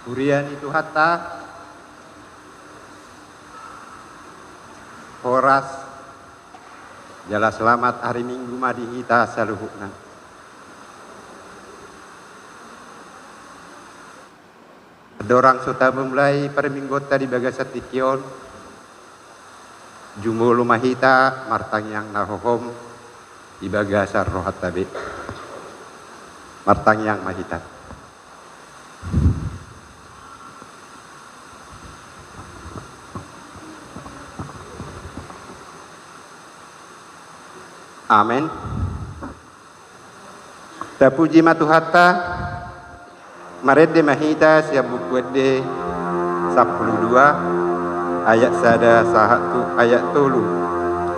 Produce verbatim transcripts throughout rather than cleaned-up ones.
Huria ni Tuhanta, horas jala selamat ari Minggu ma di hita saluhutna. Andorang so tamulai parmingguonta di bagasan tingki on, jumolo ma hita martangiang na hohom di bagasan rohanta be. Martangiang ma hita. Amen. Tapuji ma Tuhanta. Marende ma hita sian Buku Ende sampulu dua, ayat sada sahat tu ayat tolu.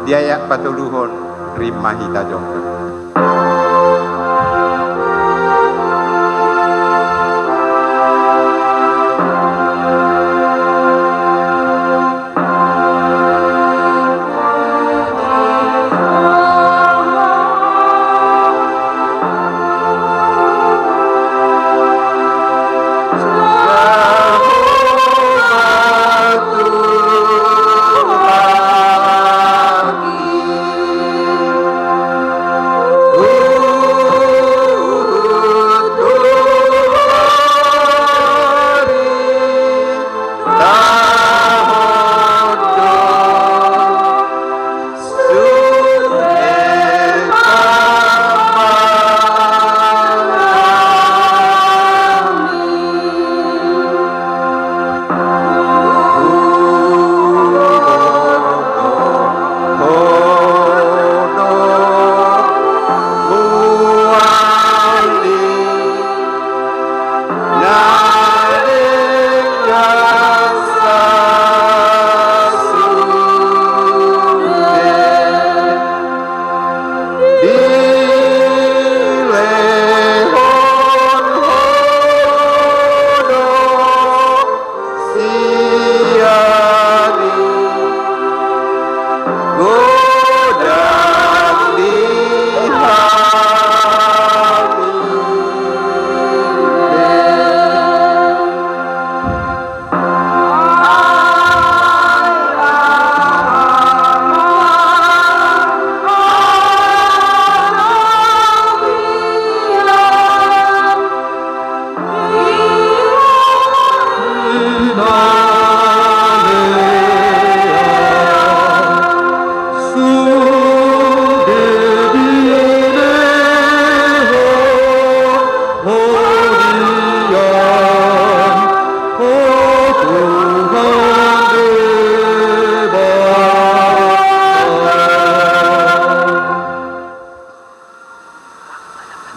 Di ayat patoluhon, rim ma hita jongjong.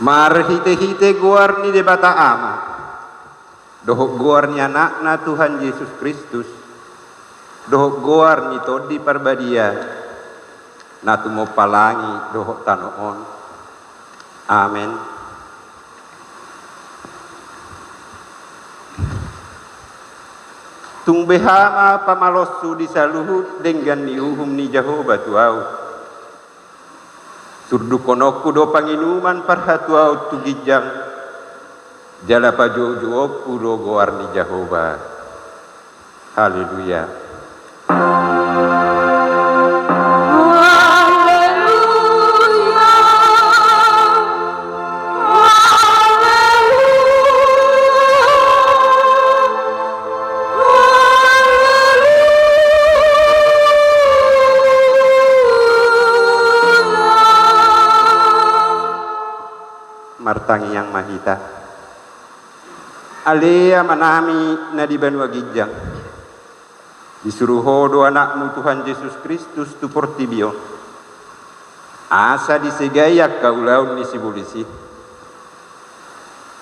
Marhitehite goar ni Debata Ama, dohot goar ni Anakna Tuhan Jesus Kristus, dohot goar ni Tondi Parbadia, na tumompa langit dohot tano on. Amen. Tung beha ma pamaloshu di saluhut denggan ni uhum ni Jahowa tu ahu. Surdukhononku do panginuman parhatuaon tu ginjang, jala pajoujoonku do goar ni Jahowa. Haleluya. Martangiang ma hita. Ale Amanami na di banua ginjang, disuru Ho do Anakmu Tuhan Jesus Kristus tu portibi on, asa disegai angka ulaon ni sibolis i.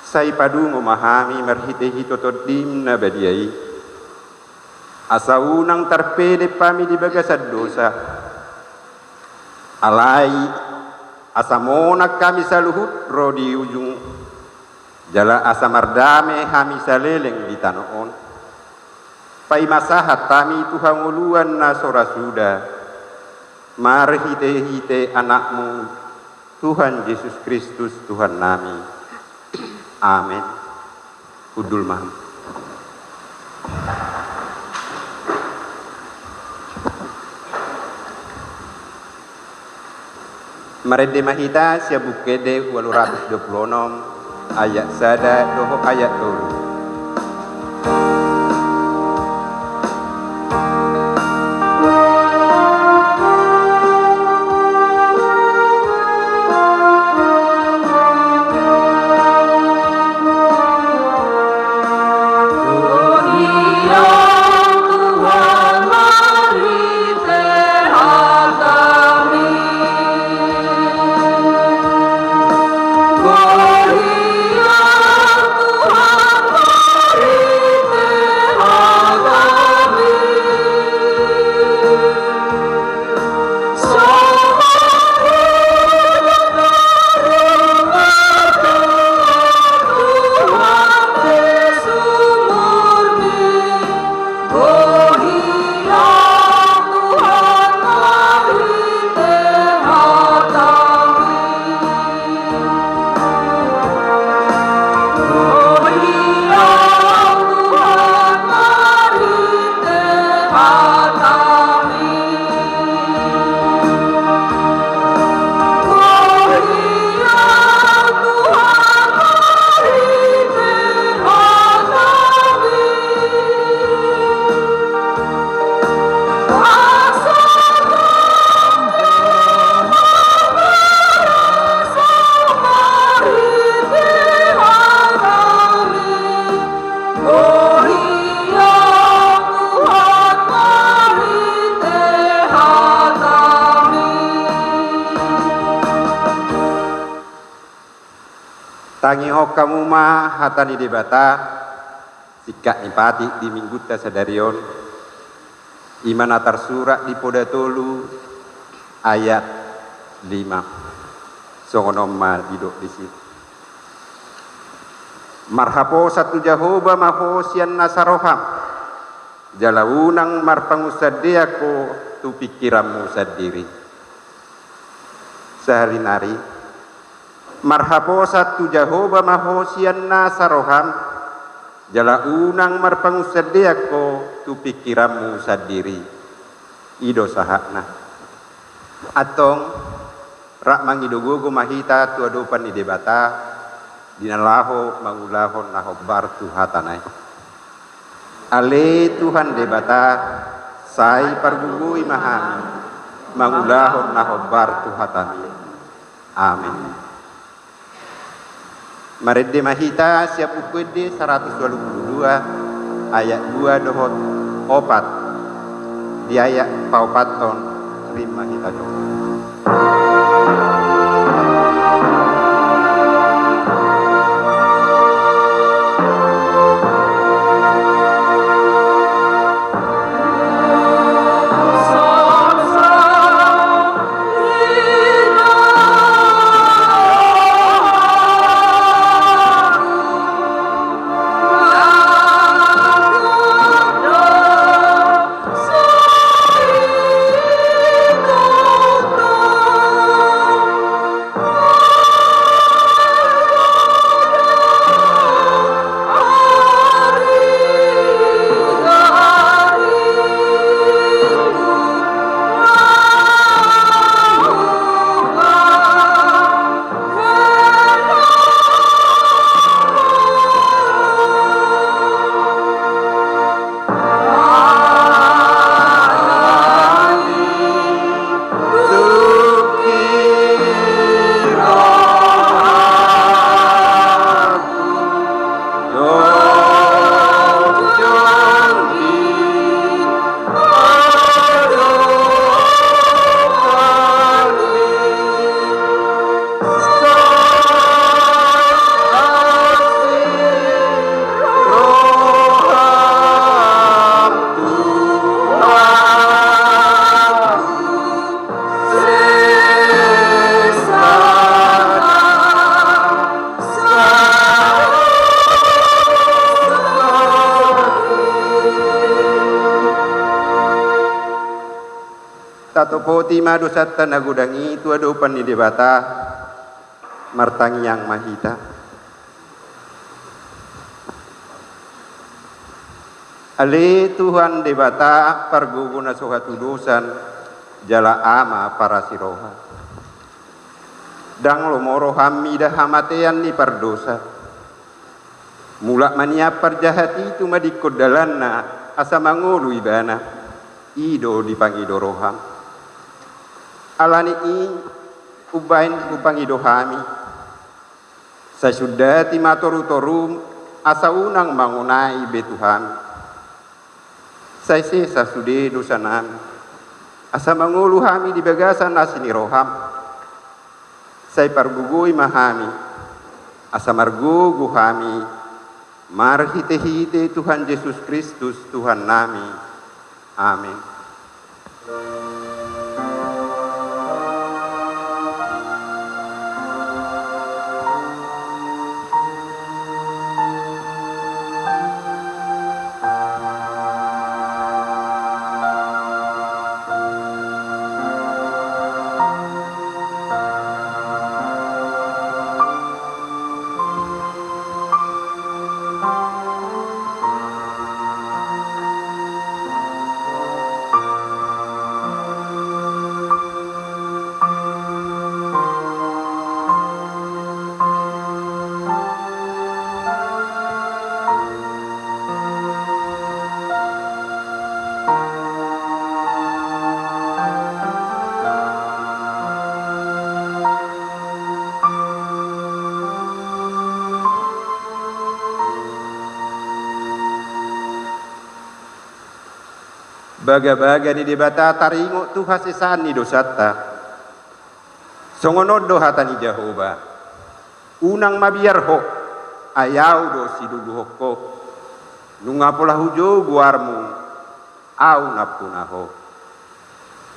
Sai padungo ma hami marhitehite Tondim na badia i, asa unang tarpedep hami di bagasan dosa. Alai asa monang hami saluhut ro di ujung, jala asa mardame hami saleleng di tano on. Paima sahat hami tu hangoluan na so ra suda, marhitehite Anakmu, Tuhan Jesus Kristus, Tuhannami. Amen. Hundul ma hamu. Marende ma hita sian Buku Ende ualu ratus dua pulu onom, ayat sada dohot ayat tolu. Tangihon hamu ma hata ni Debata, singkat ni patik di Minggunta sadari on, i ma na tarsurat di Poda tolu ayat lima. Songon on ma didok disi. Marhaposan tu Jahowa ma ho sian nasa roham, jala unang marpangunsandean ho tu pingkiranmu sandiri. Sarinari, marhaposan tu Jahowa ma ho sian nasa roham, jala unang marpangunsandean ho tu pingkiranmu sandiri. I do sahatna. Antong, rap mangido gogo ma hita tu adopan ni Debata, di na laho mangulahon na hombar tu hataNa i. Ale Tuhan Debata, sai pargogoi ma hami, mangulahon na hombar tu hataMi. Amen. Marende ma hita sian Buku Ende saratus ualu pulu dua, ayat dua dohot opat. Di ayat paopathon, rim ma hita jo. Tatopoti ma dosanta na godang i tu adopan ni Debata. Martangiang ma hita. Ale Tuhan Debata, pargogo na so hatudosan, jala Ama parasi roha. Ndang lomo roham mida hamatean ni pardosa. Mulak ma nian parjahat i tumadingkon dalanna, asa mangolu ibana, i do dipangido roham. Ala ni i, umbahen hupangido hami, sai sundati ma torutorum, asa unang mangonai be tu hami. Sai sesa sude dosanami, asa mangolu hami di bagasan asi ni roham. Sai pargogoi ma hami, asa margogo hami, marhitehite Tuhan Jesus Kristus, Tuhannami. Amen. Bagabaga ni Debata taringot tu hasesaan ni dosanta. Songon on do hata ni Jahowa: Unang mabiar ho, ai Ahu do siluluhon ho. Nunga pola hujou goarmu, Ahu nampuna ho.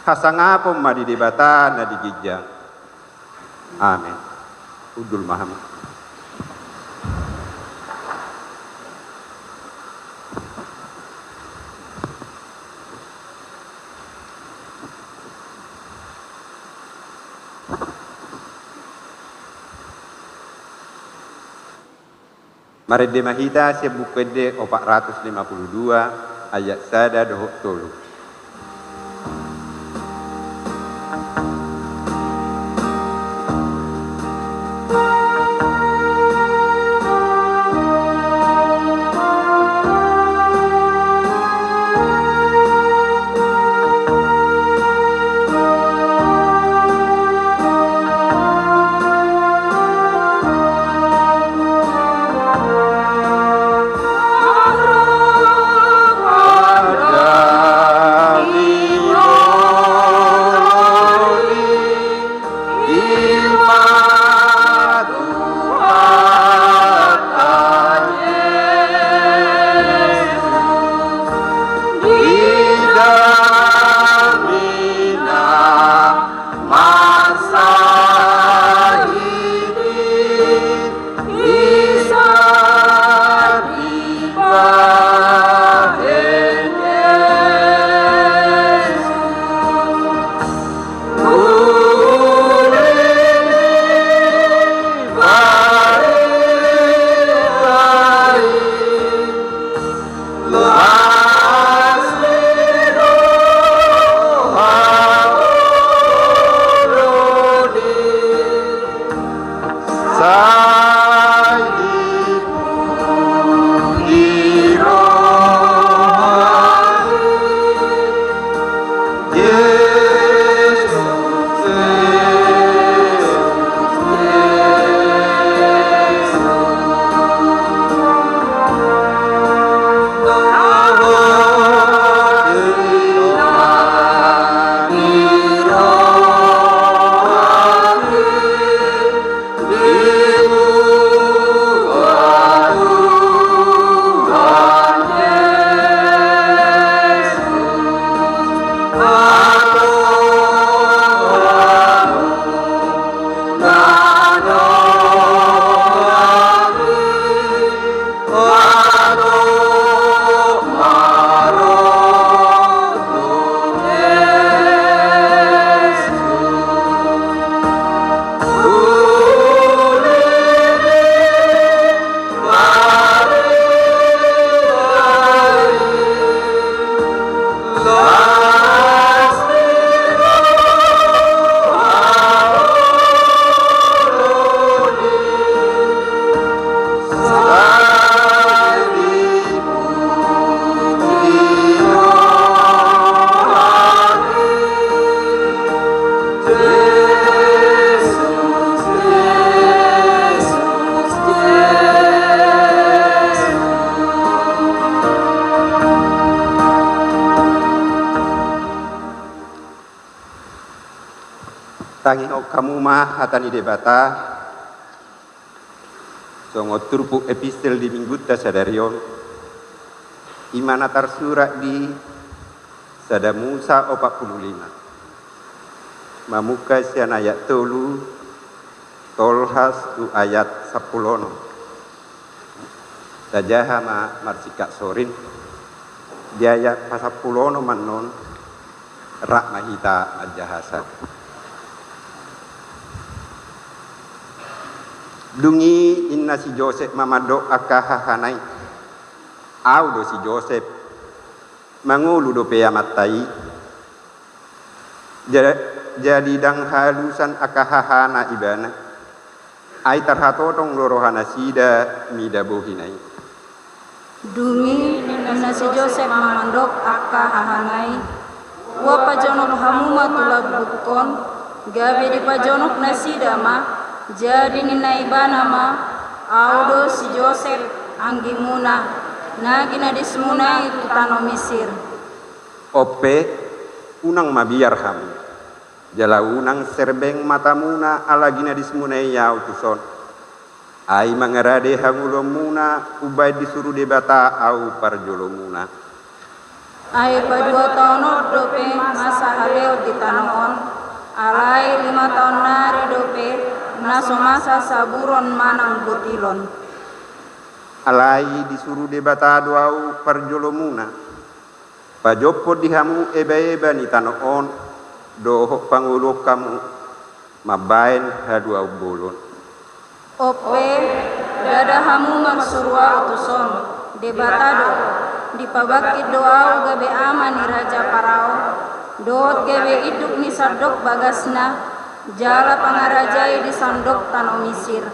Hasangapon ma di Debata na di ginjang. Amen. Hundul ma hamu. Marende ma hita sian Buku Ende opat ratus lima puluh dua, ayat sada dohot tolu. Tangihon hamu ma hata ni Debata, songon turpuk epistel di minggunta sadari on, i ma na tarsurat di Sada Musa opat pulu lima. Mamungka sian ayat tolu, tolhas tu ayat sampulu onom. Tajaha ma marsingkat sorin, di ayat pasampulu onom annon, rap ma hita manjahasa. Dung i ninna si Josep ma mandok angka hahana i: Ahu do si Josep, mangolu dope amanta i. Ja-, jadi ndang halusan angka hahana ibana. Ai tarhatotong do rohanasida mida bohina i. Dung i ninna si Josep ma mandok angka hahana i: Ua pajonok hamu ma tu lambungkon, gabe dipajonok nasida ma. Jadi ninna ibana ma: Ahu do si Josep, anggimuna, na ginadismuna i tu tano Misir. On pe, unang mabiar hamu, jala unang serbeng matamuna ala ginadismuna i ahu tuson. Ai mangarade hangoluanmuna umbahen disuru Debata ahu parjolomuna. Ai padua taon on dope masa haleon di tano on, alai lima taon nari dope na so masa saburon manang botilon. Alai disuru Debata do ahu parjolomuna. Pajompon di hamu ebaeba ni tano on, dohot pangoluhon hamu mambahen haluaon bolon. On pe, ndada hamu marsuru ahu tuson, Debata do. Dipabangkit do ahu gabe ama ni Raja Parao, dohot gabe induk ni sandok bagasna, jala pangarajai di sandok tano Misir.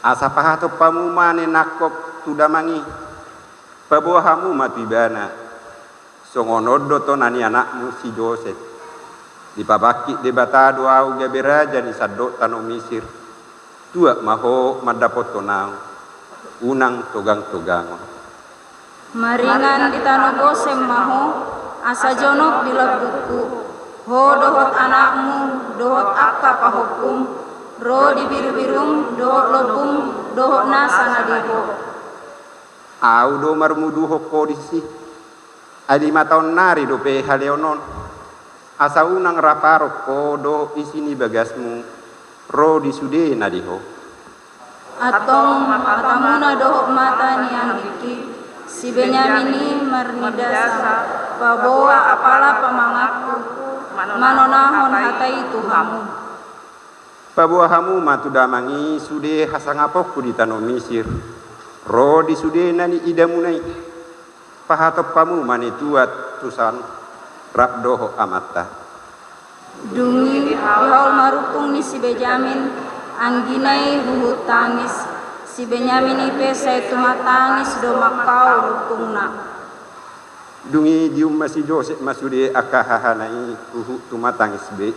Asa pahatop hamu ma na nangkok tu damang i. Paboa hamu ma tu ibana, songon on do tona ni anakmu si Josep. Dipabangkit Debata do ahu gabe raja ni sandok tano Misir. Tuat ma ho mandapothon ahu. Unang togangtogangon. Maringan di tano Gosem ma ho, asa jonok di lambungku. Ho dohot anakmu, dohot angka pahompum, ro di birubirung, dohot lombung, dohot nasa na di ho. Ahu do marmuduhon ho disi. Ai lima taon nari dope haleon on. Asa unang rap aron ho dohot isi ni bagasmu ro di sude na di ho. Antong matamuna dohot mata ni anggingki si Benyamin i marnidasa, paboa apala pamanganku manonahon hata i tu hamu. Paboa hamu ma tu damang i sude hasangaponku di tano Misir, ro di sude na niidamuna i. Pahatop hamu ma na tuat tuson rap dohot amanta. Dung i dihaol ma rungkung ni si Benyamin, anggina i huhut tangis. Si Benyamin i pe sai tumatangis do manghaol rungkungna. Dung i dium ma si Josep ma sude angka hahana i huhut tumatangis be.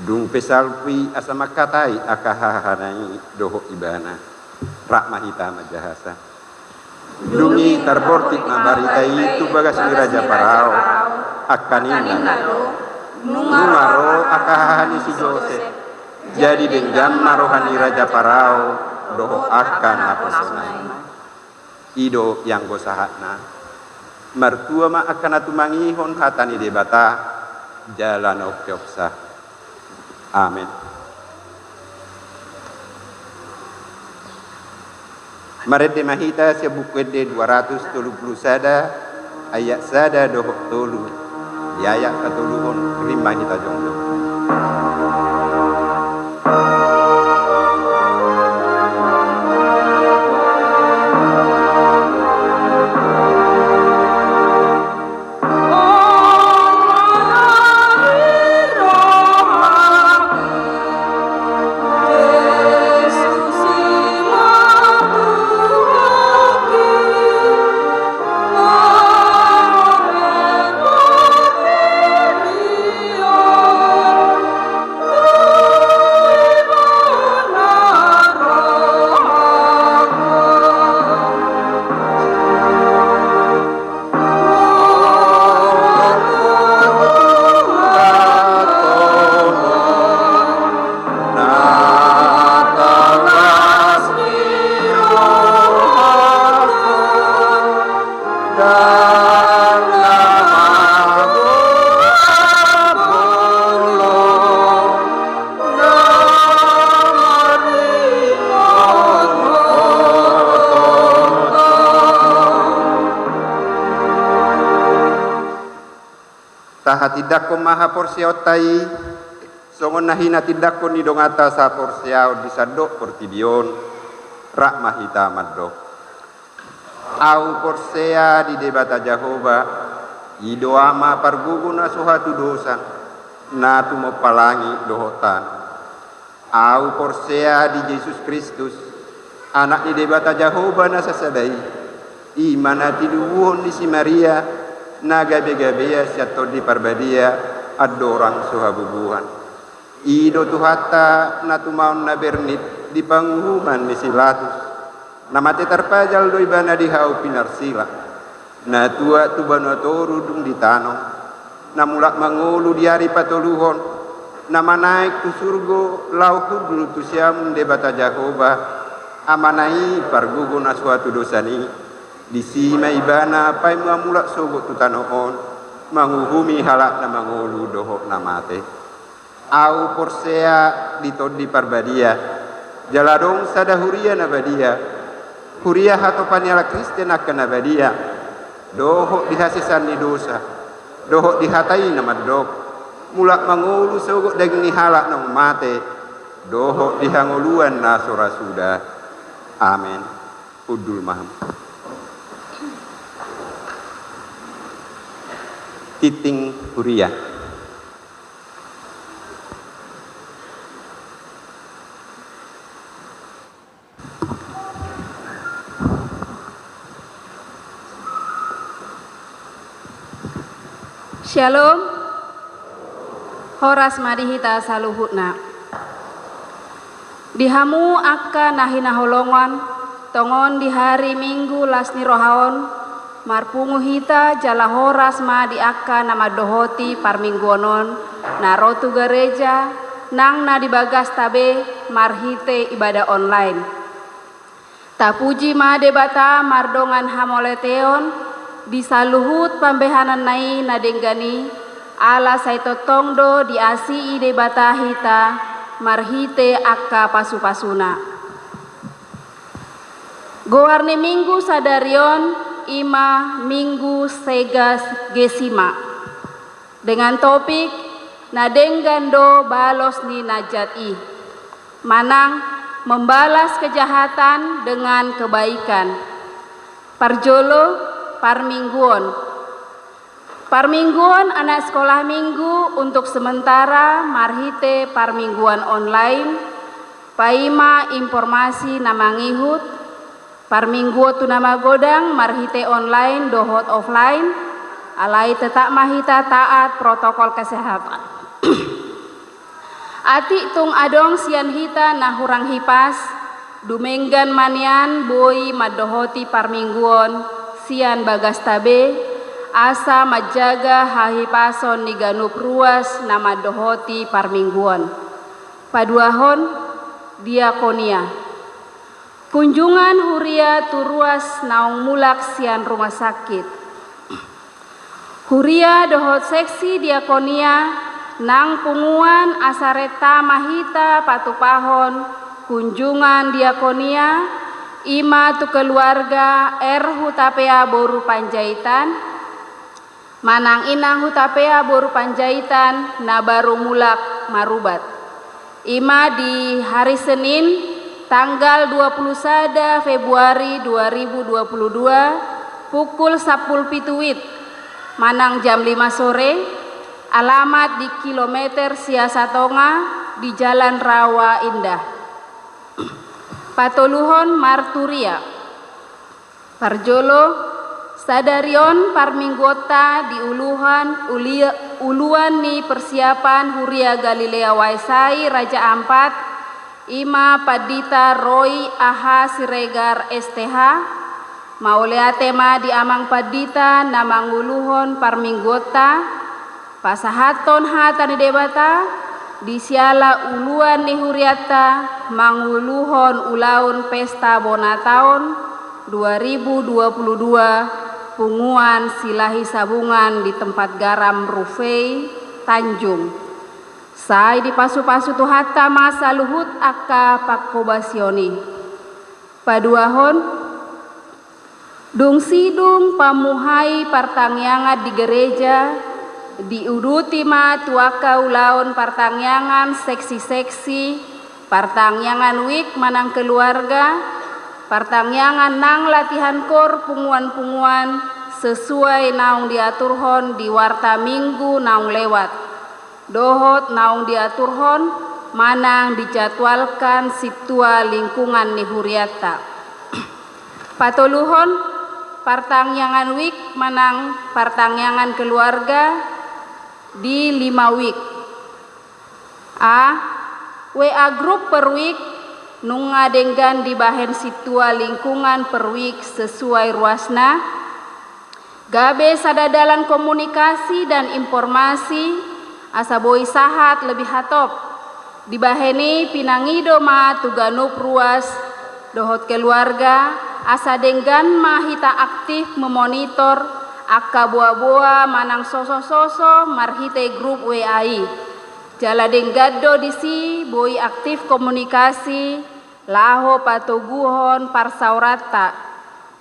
Dung pe salpu i asa mangkatai angka hahana i dohot ibana. Rap ma hita manjahasa. Dung i tarbortik ma barita i tu bagas ni Raja Parao, angka ninna do: Nunga ro angka haha ni si Josep. Jadi denggan ma roha ni Raja Parao dohot angka naposona i. I do ianggo sahatna. Martua ma angka na tumangihon hata ni Debata jala na umpeopsa. Amen. Marende ma hita sian Buku Ende dua ratus tolu pulu sada, ayat sada dohot tolu. Di ayat patoluhon, rim ma hita jongjong. Tindanghon ma haporseaonta i, songon na hinatindangkon ni donganta sahaporseaon di sandok portibi on, rap ma hita mandok. Ahu porsea di Debata Jahowa, i do Ama pargogo na so hatudosan, na tumompa langit dohot tano. Ahu porsea di Jesus Kristus, Anak ni Debata Jahowa na sasada i, i ma na tinubuhon ni si Maria, na gabegabean sian Tondi Parbadia, andorang so habubuhan. I do Tuhanta na tumaon na bernit di panguhuman ni si Pilatus, na mate tarpajal do ibana di hau pinarsila, na tuat tu banua toru dung ditanom, na mulak mangolu di ari patoluhon, na manaek tu surgo laho hundul tu siamun Debata Jahowa, Amana i pargogo na so hatudosan i, disi ma ibana paima mulak sogot tu tano on, manguhumi halak na mangolu dohot na mate. Ahu porsea di Tondi Parbadia, jala adong sada huria na badia, huria hatopan ni halak Kristen angka na badia, dohot di hasesaan ni dosa, dohot di hata i na mandok, mulak mangolu sogot daging ni halak naung mate, dohot di hangoluan na so ra suda. Amen. Hundul ma hamu. Tingting huria. Syalom. Horas ma di hita saluhutna. Di hamu angka na hinaholongan, tongon di hari Minggu las ni roha on, marpungu hita jala horas ma di angka na mandohoti parmingguon on, na ro tu gareja, nang na di bagasta be marhite ibadah online. Tapuji ma Debata mardongan hamauliateon di saluhut pambahenanna i na denggan i, ala sai tongtong do diasii Debata hita marhite angka pasupasuna. Goar ni Minggu sadari on i ma Minggu Sexagesima. Dengan topik, na denggan do balos ni na jat i. Manang, membalas kejahatan dengan kebaikan. Parjolo, parmingguon. Parmingguon anak sekolah minggu untuk sementara marhite parmingguan online, paima informasi na mangihut, parmingguon tu na magodang marhite online dohot offline, alai tetap ma hita taat protokol kesehatan. Atik tung adong sian hita na hurang hipas, dumenggan ma nian boi mandohoti parmingguon sian bagasta be, asa manjaga hahipason ni ganup ruas na mandohoti parmingguon. Paduahon, diakonia. Kunjungan huria tu ruas naung mulak sian rumah sakit. Huria dohot seksi diakonia nang punguan asa renta ma hita patupahon kunjungan diakonia, i ma tu keluarga R Hutapea boru Panjaitan, manang inang Hutapea boru Panjaitan na baru mulak marubat. I ma di hari Senin, tanggal dua puluh sada Februari dua ribu dua puluh dua, pukul sampulu pitu wit, manang jam lima sore, alamat di kilometer sia satonga di Jalan Rawa Indah. Patoluhon, marturia. Parjolo, sadari on parmingguonta di uluhan, ulia-, uluan ni persiapan Huria Galilea Waisai Raja Ampat, i ma Pandita Roy A H Siregar S T H, mauliate ma di Amang Pandita na manguluhon parmingguonta, pasahathon hata ni Debata, di siala uluan ni hurianta manguluhon ulaon pesta bona taon dua ribu dua puluh dua, punguan Silahi Sabungan di tempat garam Rufei, Tanjung. Sai dipasupasu Tuhanta ma saluhut angka panghobasion i. Paduahon, dung sidung pamuhai partangiangan di gereja, Diuduti ma tu angka ulaon partangiangan seksi-seksi, partangiangan wijk manang keluarga, partangiangan nang latihan koor punguan-punguan sesuai naung diaturhon di warta minggu naung lewat, dohot naung diaturhon manang dijadwalkan sintua lingkungan ni hurianta. Patoluhon, partangiangan wijk manang partangiangan keluarga di lima wijk. A. W A grup per wijk, nunga denggan dibahen sintua lingkungan per wijk sesuai ruasna. Gabe sada dalan komunikasi dan informasi, asa boi sahat lebih hatop. Dibahen i pinangido ma tu ganup ruas dohot keluarga, asa denggan ma hita aktif memonitor angka boa-boa manang soso-soso marhite grup W A i. Jala denggan do disi boi aktif komunikasi laho patoguhon parsaoranta.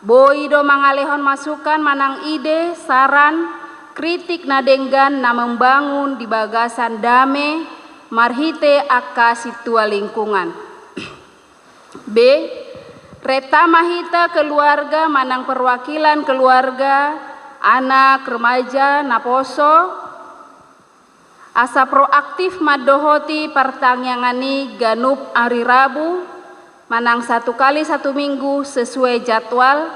Boi do mangalehon masukan manang ide, saran, kritik na denggan na membangun di bagasan dame marhite angka sintua lingkungan. B. Renta ma hita keluarga manang perwakilan keluarga, anak, remaja, naposo, asa proaktif mandohoti partangiangan i ganup ari Rabu manang satu kali satu minggu sesuai jadwal,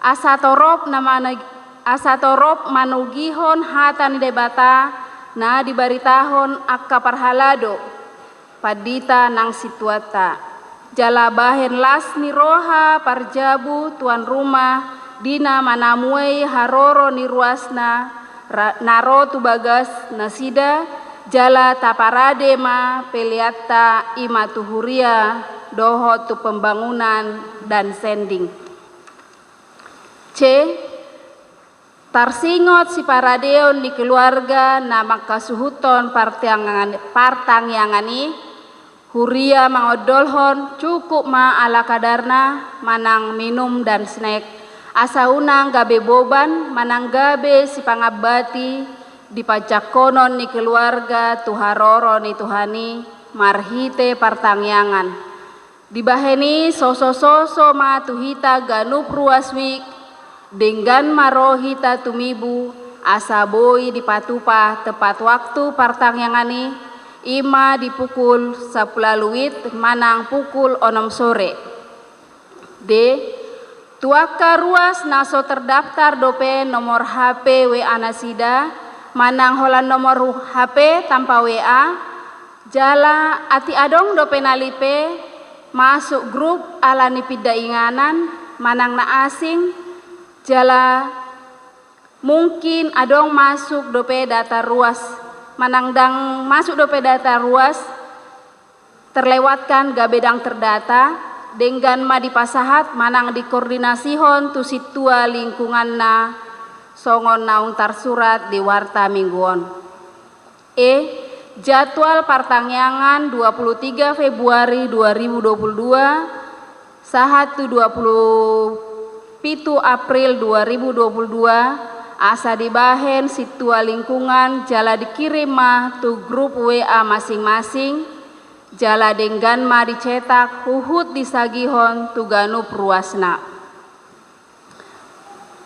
asa torop na mane-, asa torop manogihon hata ni Debata na dibaritahon angka parhalado, pandita nang sintuanta. Jala bahen las ni roha parjabu tuan rumah di na manamuei haroro ni ruasna ra-, na ro tu bagas nasida, jala taparade ma peleanta i ma tu huria dohot tu pembangunan dan sending. C. Tarsingot siparadeon ni keluarga na mangkasuhuthon partangiangan, partangiangan i, huria mangondolhon cukup ma ala kadarna manang minum dan snack, asa unang gabe boban manang gabe sipangambati di panjangkonon ni keluarga tu haroro ni Tuhan i marhite partangiangan. Dibahen i soso-soso ma tu hita ganup ruas wijk, denggan ma ro hita tumibu, asa boi dipatupa tepat waktu partangiangan i, i ma di pukul sampulu wit manang pukul onom sore. D. Tu angka ruas na so terdaftar dope nomor H P W A nasida, manang holan nomor H P tanpa W A, jala atik adong dope na lipe masuk grup ala ni pinda inganan manang na asing, jala mungkin adong masuk dope data ruas, manang ndang masuk dope data ruas, terlewatkan gabe ndang terdata, denggan ma dipasahat manang dikoordinasihon tu sintua lingkunganna songon naung tarsurat di warta minggu on. E. Jadwal partangiangan dua puluh tiga Februari dua ribu dua puluh dua sahat tu dua puluh pitu April dua ribu dua puluh dua, asa dibahen sintua lingkungan jala dikirim ma tu grup W A masing-masing, jala denggan ma dicetak huhut disagihon tu ganup ruasna.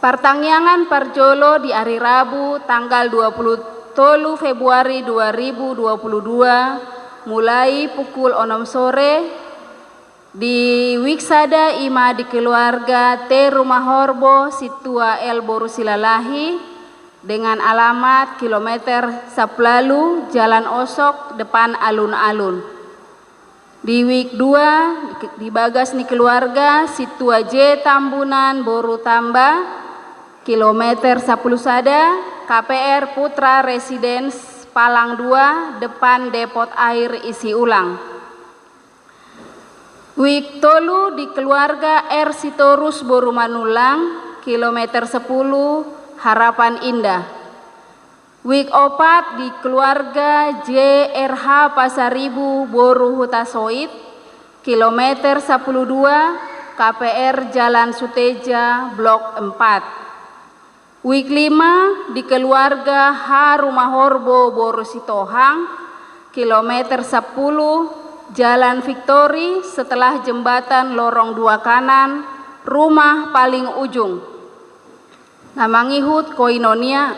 Partangiangan parjolo di ari Rabu tanggal dua puluh tolu Februari dua ribu dua puluh dua, mulai pukul onom sore, di wijk sada i ma di keluarga T Rumah Horbo, sintua L Boru Silalahi, dengan alamat kilometer sampulu ualu, Jalan Osok, depan alun-alun. Di wijk dua, di bagas ni keluarga sintua J Tambunan Boru Tamba, kilometer sampulu sada, K P R Putra Residence, Palang dua, depan depot air isi ulang. Wijk tolu di keluarga R Sitorus Boru Manullang, kilometer sepuluh, Harapan Indah. Wijk opat di keluarga J R H Pasaribu Boru Hutasoit, kilometer sampulu dua, K P R Jalan Suteja, blok empat. Wik lima di keluarga H. Rumahorbo boru Sitohang, kilometer sepuluh, Jalan Victory, setelah jembatan lorong dua kanan, rumah paling ujung. Na mangihut koinonia,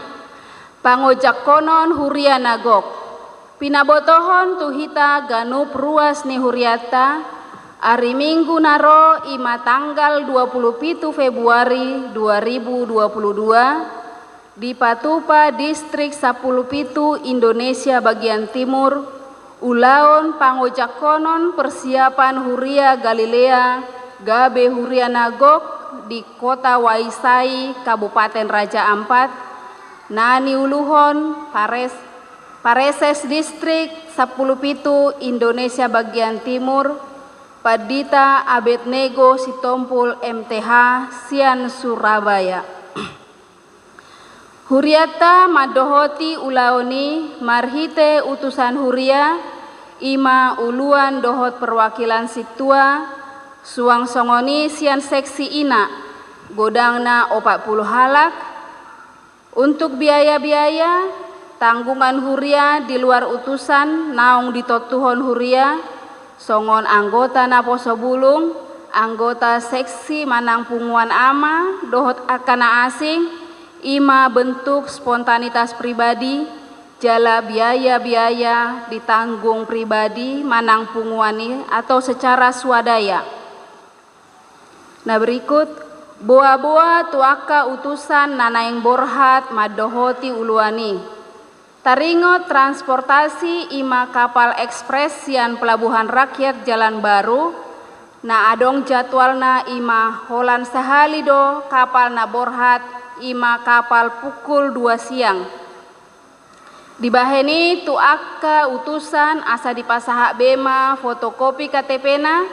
pangojakkonon huria na gok. Pinabotohon tu hita ganup ruas ni hurianta, ari Minggu na ro, i ma tanggal dua puluh pitu Februari dua ribu dua puluh dua, dipatupa Distrik Sampulu Pitu Indonesia Bagian Timur, ulaon pangojakkonon persiapan huria Galilea gabe huria na gok di Kota Waisai, Kabupaten Raja Ampat, na niuluhon Pares-, Pareses Distrik Sampulu Pitu Indonesia Bagian Timur, Pandita Abednego Sitompul, M Th, sian Surabaya. Hurianta mandohoti ulaon i marhite utusan huria, i ma uluan dohot perwakilan sintua, suang songon i sian seksi ina, godangna opat pulu halak. Untuk biaya-biaya, tanggungan huria di luar utusan naung ditontuhon huria, songon anggota naposo bulung, anggota seksi manang punguan ama, dohot angka na asing, i ma bentuk spontanitas pribadi, jala biaya-biaya ditanggung pribadi manang punguan i atau secara swadaya. Na berikut, boa-boa tu angka utusan na naeng borhat mandohoti ulaon i. Taringot transportasi, i ma kapal ekspres sian Pelabuhan Rakyat Jalan Baru, na adong jadwalna, i ma holan sahali do kapal na borhat, i ma kapal pukul dua siang. Dibahen i tu angka utusan asa dipasahat be ma fotokopi K T P-na,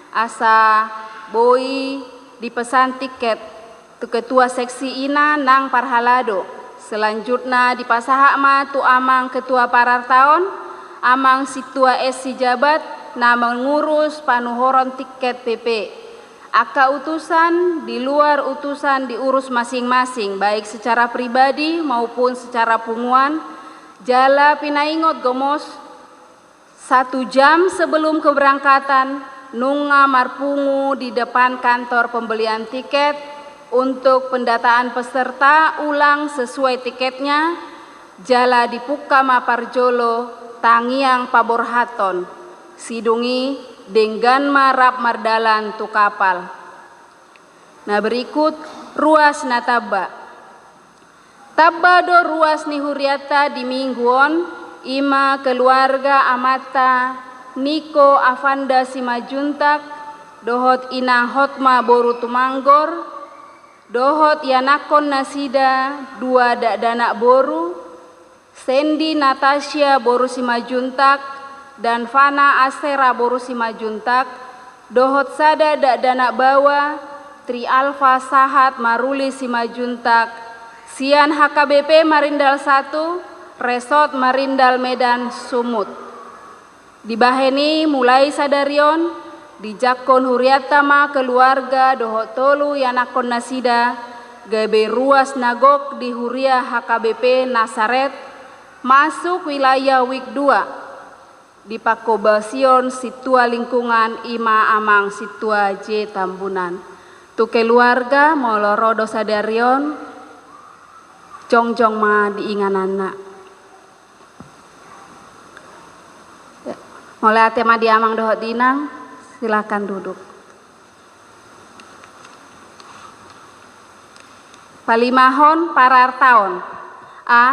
asa boi dipesan tiket tu ketua seksi ina nang parhalado. Selanjutna dipasahat ma tu amang ketua parartaon, amang sintua S. Sijabat na mengurus panuhoron tiket P P. Angka utusan, di luar utusan diurus masing-masing, baik secara pribadi maupun secara punguan, jala pinaingot gomos, satu jam sebelum keberangkatan, nunga marpungu di depan kantor pembelian tiket untuk pendataan peserta ulang sesuai tiketnya, jala dipungka ma parjolo tangiang paborhaton. Sidung i denggan ma rap mardalan tu kapal. Na berikut, ruas na tamba. Tamba do ruas ni hurianta di minggu on, i ma keluarga amanta Niko Avanda Simanjuntak, dohot inang Hotma boru Tumanggor, dohot ianakkon nasida dua dakdanak boru, Sendi Natasha boru Simanjuntak, Danvana Asera boru Simanjuntak, dohot sada dakdanak baoa, Tri Alfa Sahat Maruli Simanjuntak, sian H K B P Marindal satu, Resort Marindal Medan, Sumut. Dibahen i mulai sadari on, dijangkon hurianta ma keluarga dohot tolu ianakkon nasida, gabe ruas na gok di huria H K B P Nasaret, masuk wilayah wik dua, di pangkobasion sintua lingkungan, i ma amang sintua J. Tambunan. Tu keluarga, molo ro do sadari on, jongjong ma di ingananna. Mauliate ma di amang dohot di inang, silakan duduk. Palimahon parartaon. A.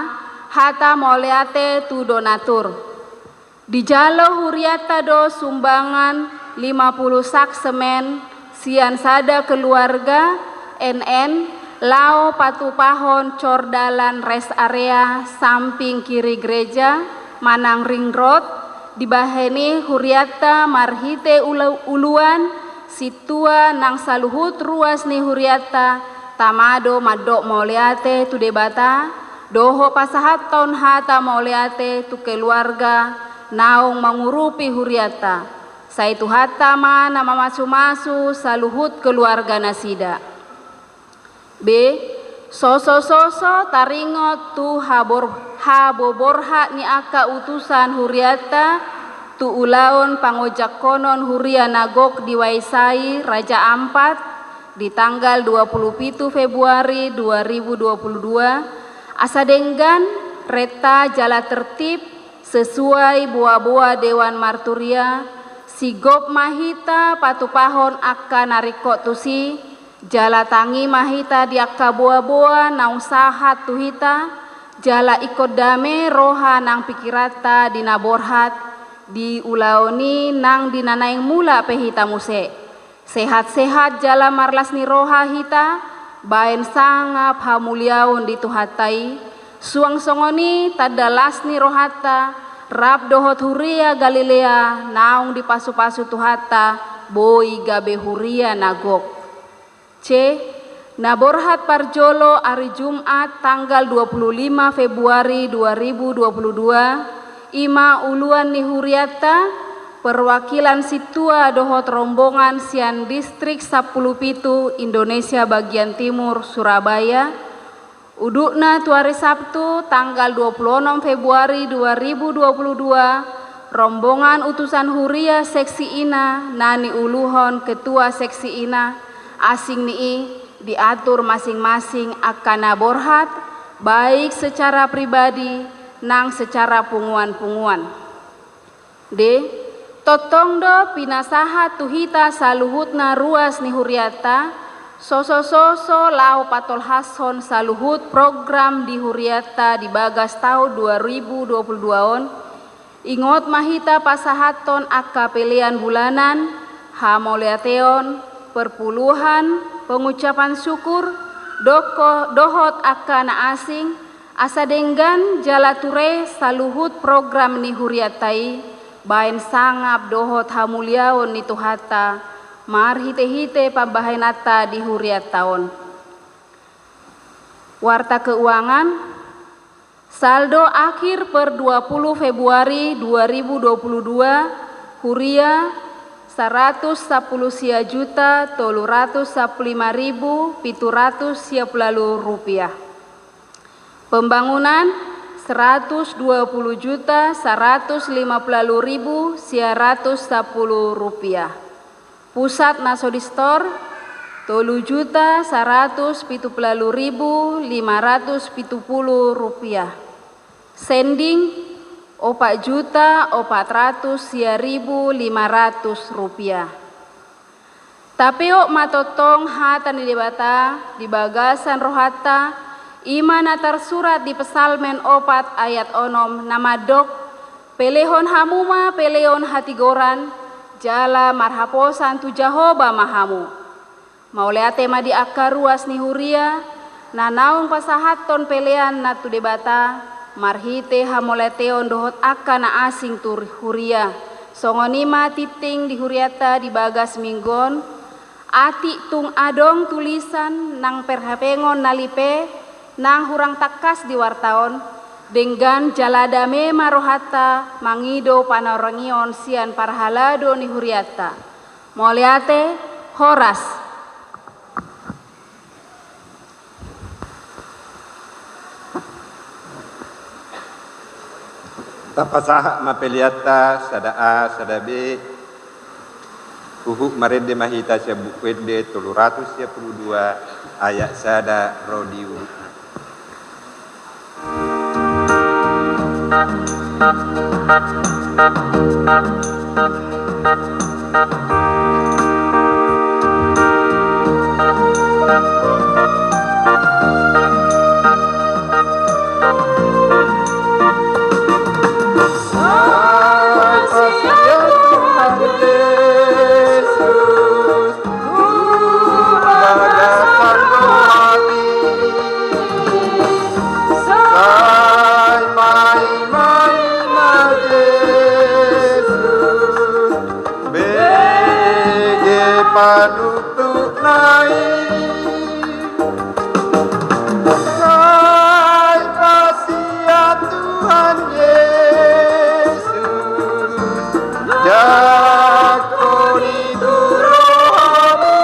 Hata mauliate tu donatur. Dijalo hurianta do sumbangan lima puluh sak semen sian sada keluarga N N, laho patupahon cor dalan rest area samping kiri gereja manang ring road. Dibahen i hurianta marhite ulu-, uluan sintua nang saluhut ruas ni hurianta, tama do mandok mauliate tu Debata, dohot pasahathon hata mauliate tu keluarga naung mangurupi hurianta. Sai Tuhanta ma na mamasumasu saluhut keluarga nasida. B. Sosososo taringot tu habor-, haboborhat ni angka utusan hurianta tu ulaon pangojangkonon huria na gok di Waisai Raja Ampat di tanggal dua puluh pitu Februari dua ribu dua puluh dua, asa denggan, renta jala tertib, sesuai boaboa Dewan Marturia, sigop ma hita patupahon angka na ringkot tusi, jala tangi ma hita di angka boaboa naung sahat tu hita, jala ingkon dame roha nang pikiranta di na borhat, di ulaon i nang di na naeng mulak pe hita muse. Sehat-sehat jala marlas ni roha hita, baen sangap hamuliaon di Tuhanta i, suang songon i tanda las ni rohanta, rap dohot huria Galilea naung dipasupasu Tuhanta, boi gabe huria na gok. C. Na borhat parjolo ari Jumat tanggal dua puluh lima Februari dua ribu dua puluh dua, i ma uluan ni hurianta, perwakilan sintua dohot rombongan sian Distrik Sampulu Pitu Indonesia Bagian Timur Surabaya, udutna tu ari Sabtu tanggal dua puluh onom Februari dua ribu dua puluh dua, rombongan utusan huria seksi ina na niuluhon ketua seksi ina, asing ni i diatur masing-masing angka na borhat, baik secara pribadi nang secara punguan-punguan. D. Tongtong do pinasahat tu hita saluhutna ruas ni hurianta, sosososo laho patolhashon saluhut program di hurianta di bagas taon dua ribu dua puluh dua on, ingot ma hita pasahathon angka pelean bulanan, hamauliateon, perpuluhan, pengucapan syukur, doko-, dohot angka na asing, asa denggan jala ture saluhut program ni hurianta i, baen sangap dohot hamuliaon ni Tuhanta, marhite-hite pambahenanta di hurianta on. Warta keuangan, saldo akhir per dua puluh Februari dua ribu dua puluh dua, huria saratus sampulu sia juta tolu ratus sampulu lima ribu pitu ratus sia pulu walu rupiah. Pembangunan, seratus dua puluh juta seratus lima pulu walu ribu sia ratus sampulu rupiah. Pusat na so distor, tolu juta saratus pitu pulu walu ribu lima ratus pitu pulu rupiah. Sending, opat juta opat ratus sia ribu lima ratus rupiah. Tapeop ma tongtong hata ni Debata di bagasan rohanta, i ma na tarsurat di Psalmen opat ayat onom na mandok, pelehon hamu ma peleon hatigoran, jala marhaposan tu Jahowa ma hamu. Mauliate ma di angka ruas ni huria, na naung pasahathon peleanna tu Debata, marhite hamauliateon dohot angka na asing tu huria. Songon i ma tingting di hurianta di bagas minggu on, atik tung adong tulisan nang perhapengon na lipe, nang hurang tangkas di warta on, denggan jala dame ma rohanta mangido panorangion sian parhalado ni hurianta. Mauliate, horas. Tapasahat ma peleanta sada A sada B. Huhut marende ma hita sian Buku Ende tolu ratus sia pulu dua ayat sada ro di urutna. Sai pasian Tuhan Jesus tu bagasan rohami. Sai maima-ima Jesus, bege panutupna i. Sai pasian Tuhan Jesus, jangkon i tu rohami.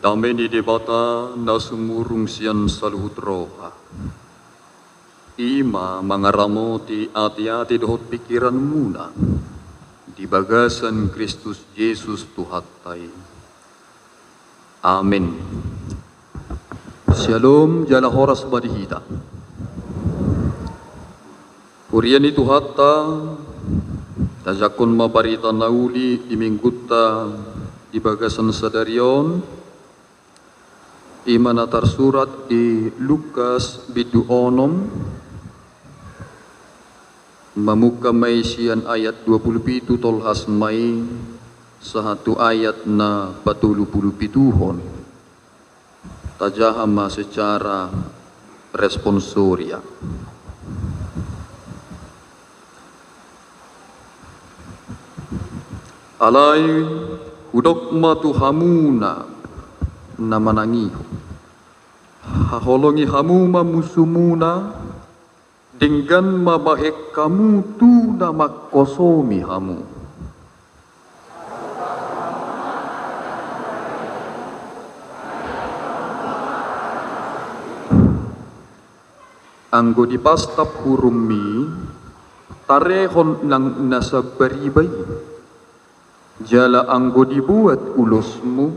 Dame ni Debata na sumurung sian saluhut roha, i ma mangaramoti ateate dohot pingkiranmuna di bagasan Kristus Jesus Tuhanta i. Amen. Syalom, jala horas ma di hita. Huria ni Tuhanta, tajangkon ma barita na uli di minggunta di bagasan sadari on, i ma na tarsurat di Lukas bindu onom, mamungka ma i sian ayat dua pulu pitu tolhas ma i sahat tu ayat na patolu pulu pituhon. Tajaha ma secara responsoria. Alai hudok ma tu hamuna na manangihon: Haholongi hamu ma musumuna, denggan ma bahen hamu tu na mangkosomi hamu. Anggo dipastap hurummi, tarehon nang na sambariba i. Jala anggo dibuat ulosmu,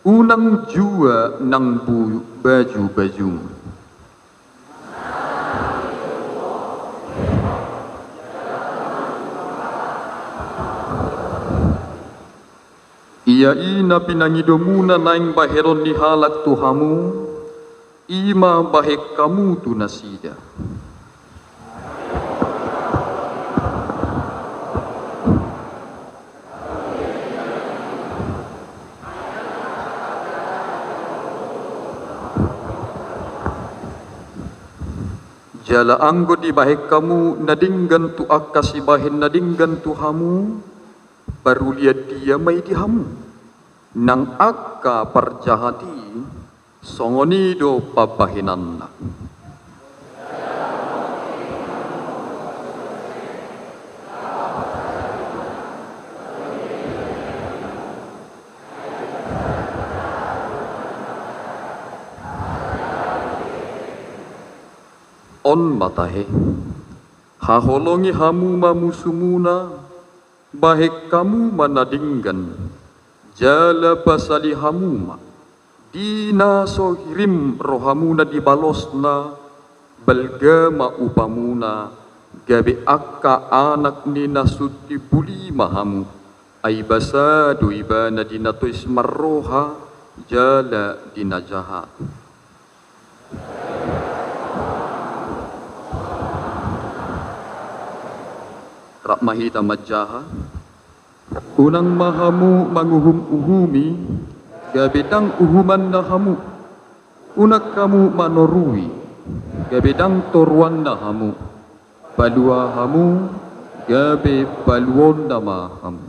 unang jua nang bu-, bajubajum. Ia i na pinangidomuna naeng bahenon ni halak tu hamu, i ma bahen hamu tu nasida. Jala anggo dibahen hamu na denggan tu angka sibahen na denggan tu hamu, parulian dia ma i di hamu? Nang angka parjahat i, songon i do pambahenanna. On ma tahe: Haholongi hamu ma musumuna, bahen hamu ma na denggan, jala pasali hamu ma. Di na so hirim rohamuna dibalosna, balga ma upamuna, gabe angka anak ni na sun timbul i ma hamu. Ai basa do ibana di na tois marroha jala di na jahat. Rap ma hita manjaha. Unang ma hamu manguhum-uhumi, gabe ndang uhumanna hamu. Unang hamu manorui, gabe ndang toruanna hamu. Palua hamu, gabe paluonna ma hamu.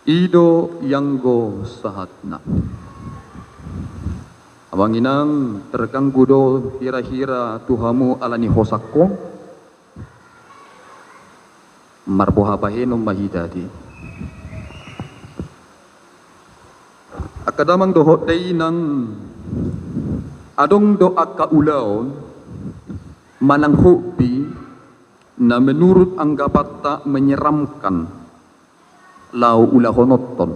I do ianggo sahatna. Amang inang, terganggu do hira-hira tu hamu ala ni hosak on? Marboha bahenon ma hita di. Angka damang dohot dainang, adong do angka ulaon manang hobi na menurut anggapanta menyeramkan laho ulahononton.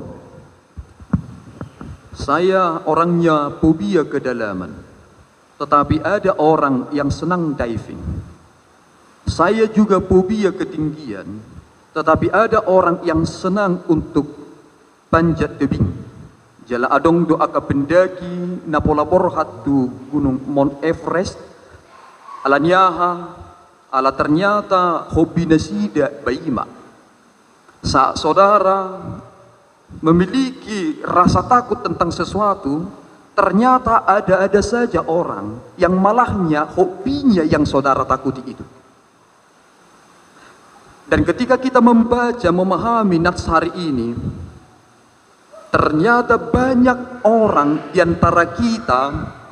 Saya orangnya fobia kedalaman, tetapi ada orang yang senang diving. Saya juga fobia ketinggian, tetapi ada orang yang senang untuk panjat tebing. Jala adong do angka pendaki na pola borhat tu Gunung Mount Everest, ala ni aha, ala ternyata hobi nasida baima. Saat saudara memiliki rasa takut tentang sesuatu, ternyata ada-ada saja orang yang malahnya hobinya yang saudara takuti itu. Dan ketika kita membaca, memahami nats hari ini, ternyata banyak orang di antara kita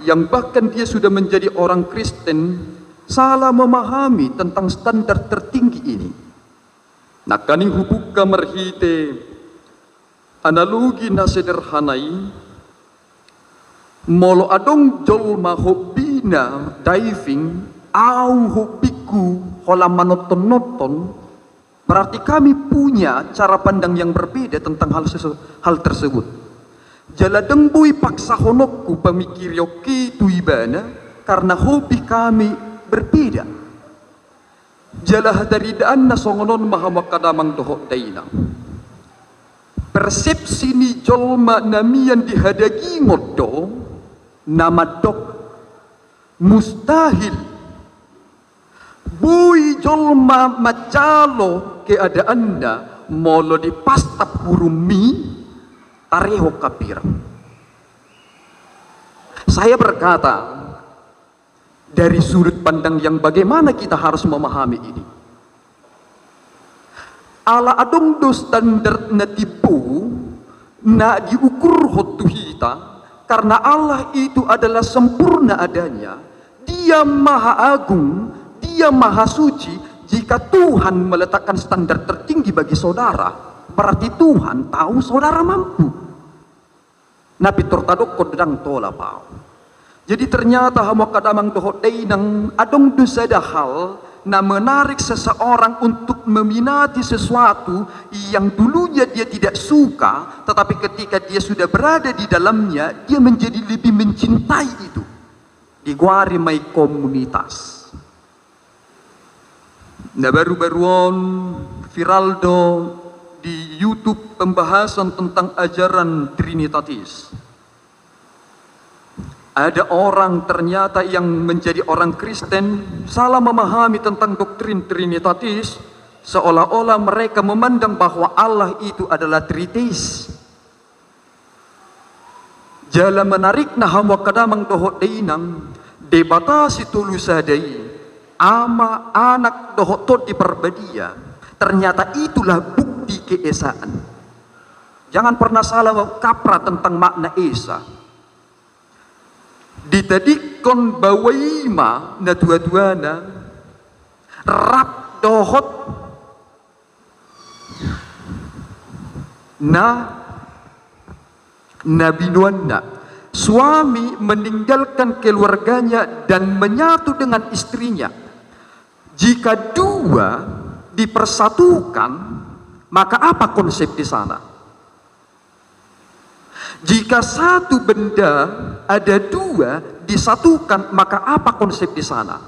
yang bahkan dia sudah menjadi orang Kristen salah memahami tentang standar tertinggi ini. Nangkaning hubuka marhite analogi na sederhana i, molo adong jolma hobbina diving, au hobbingku holan manonton-nonton, berarti kami punya cara pandang yang berbeda tentang hal sesu-, hal tersebut. Jala ndang boi paksahononku pamingkirionki tu ibana, karena hobi kami berbeda. Jala hataridaanna songon on ma hamu angka damang dohot dainang. Persepsi ni jolma na mian di hadagingon do na mandok mustahil boi jolma manjalo keadaanna molo dipastap hurummi tarehon hambirang. Saya berkata, dari sudut pandang yang bagaimana kita harus memahami ini? Ala adong do standar na timbo na diukurhon tu hita, karena Allah itu adalah sempurna adanya, Dia Maha Agung, Dia Maha Suci. Jika Tuhan meletakkan standar tertinggi bagi saudara, berarti Tuhan tahu saudara mampu. Na pintor tadokkon ndang tolap au. Jadi ternyata hamu angka damang dohot dainang, adong do sada hal na menarik seseorang untuk meminati sesuatu yang dulunya dia tidak suka, tetapi ketika dia sudah berada di dalamnya, dia menjadi lebih mencintai itu. Digoari ma i komunitas. Na baru-baru on viral do di YouTube pembahasan tentang ajaran Trinitatis. Ada orang ternyata yang menjadi orang Kristen salah memahami tentang doktrin Trinitatis, seolah-olah mereka memandang bahwa Allah itu adalah triteis. Jala menarikna hamu angka damang dohot dainang, Debata sitolu sada i, Ama, Anak, dohot Tondi Parbadia, ternyata itulah bukti keesaan. Jangan pernah salah kaprah tentang makna esa. Ditadingkon bahwa i ma na tua-tuana rap dohot na, na binoanna. Suami meninggalkan keluarganya dan menyatu dengan istrinya. Jika dua dipersatukan, maka apa konsep di sana? Jika satu benda ada dua disatukan, maka apa konsep di sana?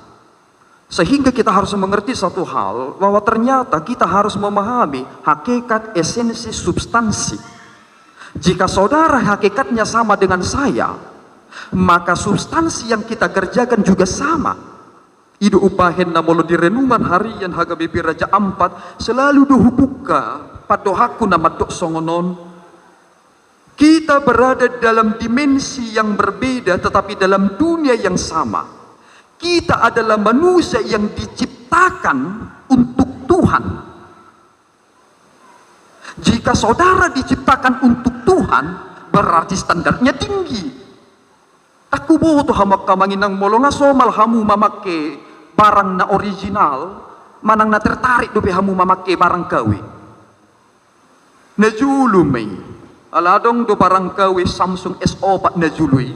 Sehingga kita harus mengerti satu hal, bahwa ternyata kita harus memahami hakikat, esensi, substansi. Jika saudara hakikatnya sama dengan saya, maka substansi yang kita kerjakan juga sama. I do umbahen na molo di renungan harian H K B P Raja Ampat, selalu do hubuka pandohanku na mandok songon on. Kita berada dalam dimensi yang berbeda, tetapi dalam dunia yang sama. Kita adalah manusia yang diciptakan untuk Tuhan. Jika saudara diciptakan untuk Tuhan, berarti standarnya tinggi. Ndang huboto hamu angka amang inang, molo nga somal hamu mamangke barang na original, manang na tertarik dope hamu mamangke barang K W. Na jolo ma i, ala adong do barang K W Samsung S opat na jolo i.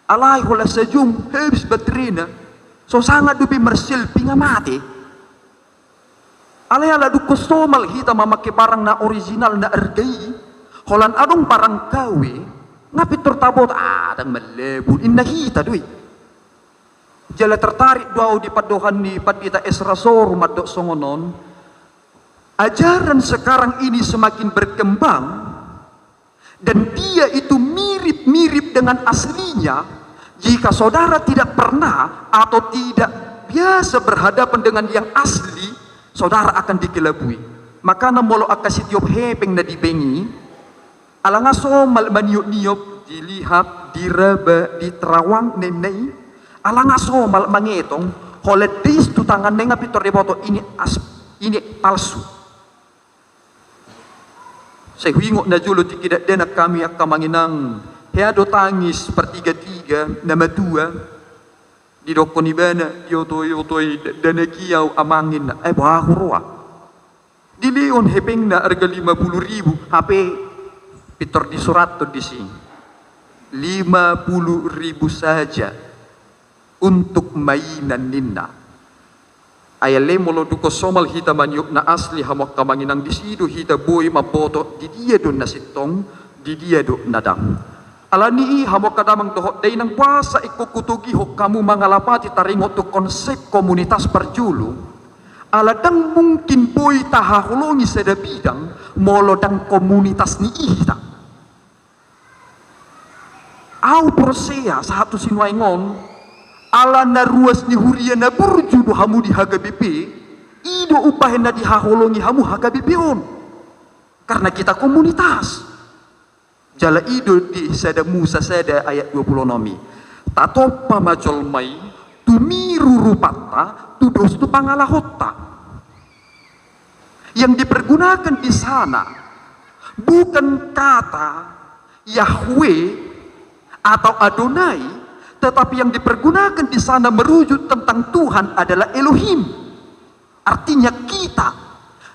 Alai holan sajom habis baterena, so sanga dope marselfie nga mate. Alai ala dung somal hita mamangke barang na original na arga i, holan adong barang K W, nga pintor taboto, ah, ndang mallebur, inna hita do i. Jala tertarik do au di pandohan ni Pandita Esra Sorum mandok songon on. Ajaran sekarang ini semakin berkembang, dan dia itu mirip-mirip dengan aslinya. Jika saudara tidak pernah atau tidak biasa berhadapan dengan yang asli, saudara akan dikelabui. Makana molo angka sitiop hepeng na di bank i, ala nga somal maniop-niop, dilihat, diraba, diterawang, ninna i, ala nga somal mangetong, holan diis tu tanganna i nga pintor diboto, ini as-, Ini palsu. Sai huingot na jolo tingki dakdanak hami angka amang inang, hea do tangis partiga-tiga na matua, didokkon ibana, "Iotoi, iotoi, dakdanak i au amang," ninna. "Eh, boha huroha?" Dilehon hepengna arga lima puluh ribu, hape pintor disurathon disi. Lima puluh ribu saja untuk mainan, ninna. Ai ale molo dung somal hita maniop na asli hamu angka amang inang, disi do hita boi mamboto di dia do na sintong, di dia do na dang. Alani i hamu angka damang dohot dainang, boasa ingkon hutogihon hamu mangalapati taringot tu konsep komunitas parjolo? Ala dang mungkin boi tahaholongi sada bidang molo dang komunitas ni i hita. Au porsea sahat tu sinuaeng on, ala na ruas ni huria na burju do hamu di H K B P, i do umbahen na dihaholongi hamu H K B P on. Karena kita komunitas. Jala i do di Sada Musa sada ayat dua puluh onom i. Tatompa ma jolma i, tumiru rupanta, tudos tu pangalahonta. Yang dipergunakan di sana bukan kata Yahweh atau Adonai, tetapi yang dipergunakan di sana merujuk tentang Tuhan adalah Elohim. Artinya kita,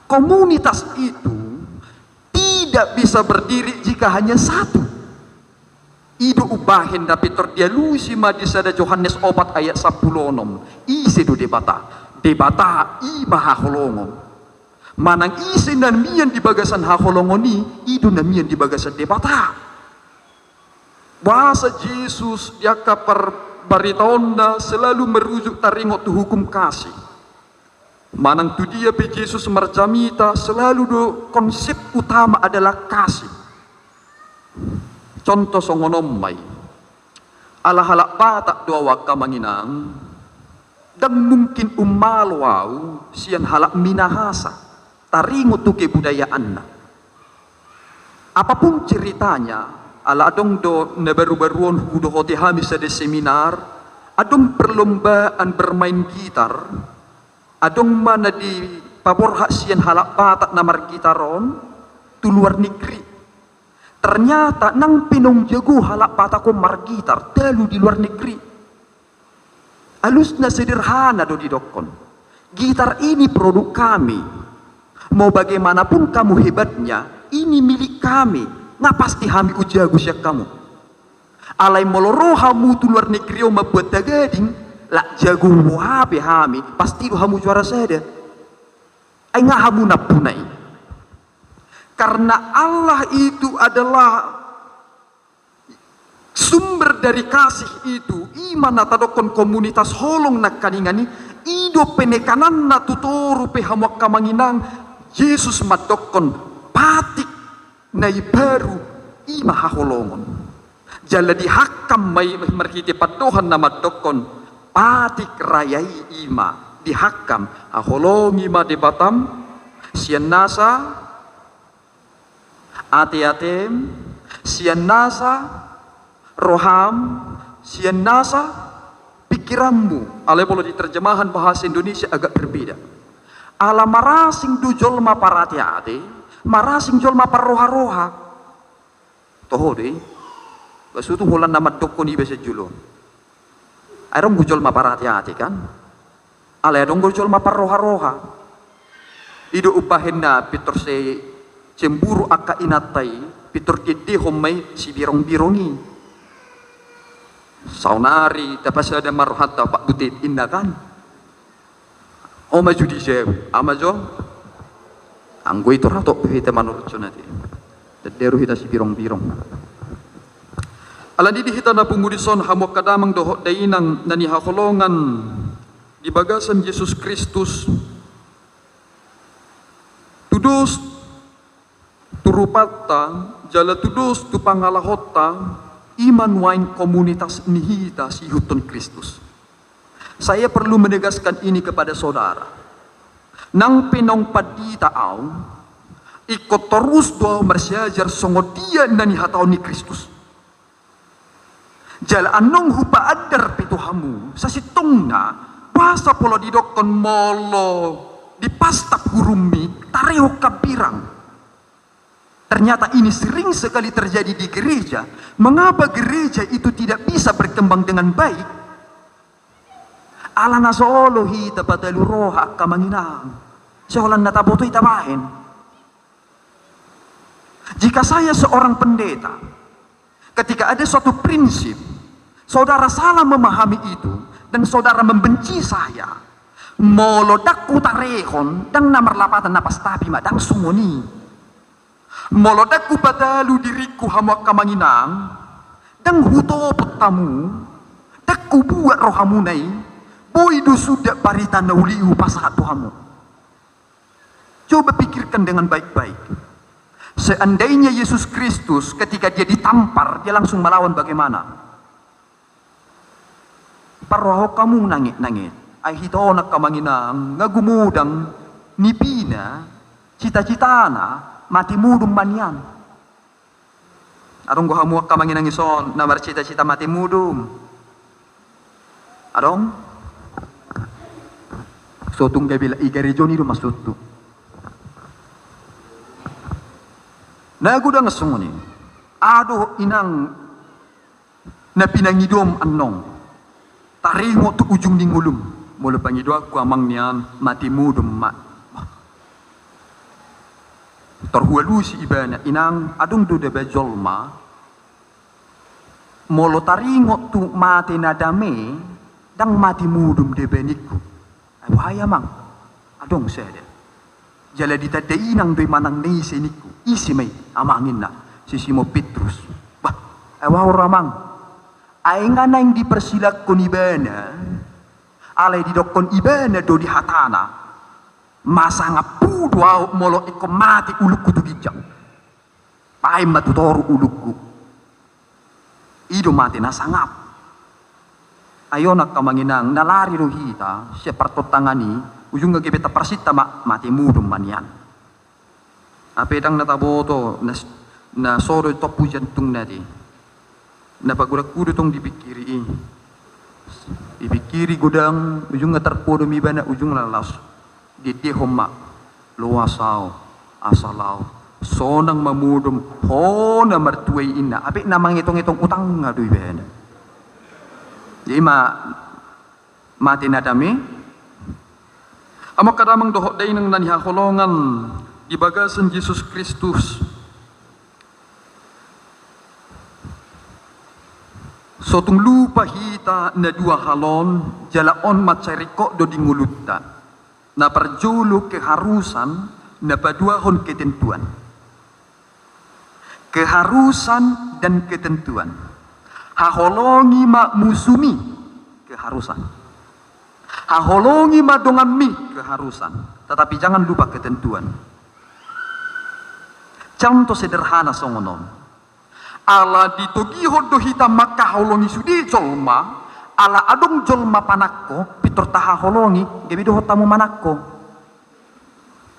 komunitas itu tidak bisa berdiri jika hanya satu. I do umbahen na pintor dialusi ma di Sada Johannes opat ayat sampulu onom. Ise do Debata? Debata i ma haholongon. Manang ise na mian di bagasan haholongon i, i do na mian di bagasan Debata. Boasa Jesus di angka parbaritaonna selalu merujuk taringot tu hukum kasih? Manang tu dia pe Jesus marjamita, selalu do konsep utama adalah kasih. Contoh songon on ma i. Ala halak Batak do au angka amang inang, dang mungkin ummalo au sian halak Minahasa, taringot tu kebudayaanna. Apapun ceritanya, ala adong do na baru-baru on hudohoti hami sada seminar, adong perlombaan bermain gitar, adong ma na dipaborhat sian halak Batak na margitar on tu luar negeri. Ternyata nang pe naung jago halak Batak on margitar talu di luar negeri. Alusna sederhana do didokkon. Gitar ini produk kami. Mau bagaimanapun kamu hebatnya, ini milik kami. Nga pasti hami unjago sian hamu. Alai molo ro hamu tu luar negeri on mambuat tagading, lak jago boha pe hami, pasti do hamu juara sada. Ai nga hamu nampuna i. Karena Allah itu adalah sumber dari kasih itu, i ma na tadokkon komunitas holong nangkaningan i, i do penekananna tu toru pe hamu angka amang inang. Jesus mandokkon patik na imbaru i ma haholongon. Jala dihangkam ma i marhite pandohan na mandokkon patik raya i, i ma dihangkam, haholongi ma Debatam sian nasa ateatem, sian nasa roham, sian nasa pikiranmu. Alai molo di terjemahan bahasa Indonesia agak berbeda. Ala marasing do jolma parateate, marasing jolma parroharoha. Toho do i. Basutu holan na mandokkon iba sian jolo. Ai adong do jolma parateate kan. Alai adong do jolma parroharoha. I do umbahen na pintor sai cemburu angka inanta i, pintor diendehon ma i sibirong-birong i. Saonari tapasada ma rohanta Pak Butet, inna kan. O ma jo dijawab, ama jo. Anggo i torop do hita manurut songon i. Ndang daru hita sibirong-birong. Alani di hita na pungu dison, hamu angka damang dohot dainang na nihaholongan di bagasan Jesus Kristus, tudos tu rupanta jala tudos tu pangalahonta, i ma nuaeng komunitas ni hita siihuthon Kristus. Saya perlu menegaskan ini kepada saudara. Nang pe naung pandita au, ingkon torus do au marsiajar songon dia na nihatahon ni Kristus. Jala annon hupaandar pe tu hamu sasintongna, boasa pola didokkon molo Dipastap hurummi, tarehon hambirang. Ternyata ini sering sekali terjadi di gereja. Mengapa gereja itu tidak bisa berkembang dengan baik? Ala na so olo hita patalu roha, angka amang inang. Sai holan na taboto i tabahen. Jika saya seorang pendeta, ketika ada suatu prinsip, saudara salah memahami itu, dan saudara membenci saya, molo ndang hutarehon, ndang na marlapatan na pastapi ma, ndang songon i. Molo ndang hupatalu diringku hamu angka amang inang, ndang hutopot hamu, ndang hubuat rohamuna i, boi do suda barita na uli hupasahat tu hamu. Coba pikirkan dengan baik-baik. Seandainya Yesus Kristus ketika dia ditampar, dia langsung melawan, bagaimana? Parrohahon hamu nangit-nangit. Ai hita on angka amang inang, nga gumodang nipina, cita-citana, mate modom ma nian. Adong do hamu angka amang inang ison na marcita-cita mate modom? Adong? So tung gabe i gareja on i do maksudhu. Na godang songon i. Adong inang na pinangidom annon. Taringot tu ujung ni ngolum. Molo pangidoanku amang nian, mate modom ma. Tarhualusi ibana, inang, adong do deba jolma, molo taringot tu mate na dame, ndang mate modom deba ningku. Ai boha i amang? Adong sada. Jala ditanda inang do i manang na ise ningku. Ise ma i amang inna? Si Simon Petrus. Bah, ai boha ro amang? Ai nga naeng dipersilangkon ibana, alai didokkon ibana do di hatana, masangap hu do ahu molo ingkon mate ulungku tu ginjang. Paima tu toru ulungku. I do mate na sangap. Ai on angka amang inang, na lari do hita sian partontangan i, ujungna gabe taparsinta ma, mate modom ma nian. Hape ndang na taboto na, na so do tompu jantungna di. Na pagodanghu do tong dipingkiri i. Dipingkiri godang, ujungna tarpodom ibana, ujungna laos diendehon ma, loas ahu, asa lao sonang ma modom ho na martua i, inna. Hape na mangetong-etong utangna do ibana. Jadi ma, mate na dame. Amang, angka damang dohot dainang na hinaholongan di bagasan Jesus Kristus. So tung lupa hita na dua hal on, jala on mansai ringkot do di ngolunta. Na parjolo keharusan, na paduahon ketentuan. Keharusan dan ketentuan. Haholongi ma musumi, keharusan. Haholongi ma donganmi, keharusan. Tetapi jangan lupa ketentuan. Contoh sederhana songon on. Ala ditogihon do hita mangkaholongi sude jolma, ala adong jolma panangko, pintor tahaholongi, gabe dohot hamu manangko.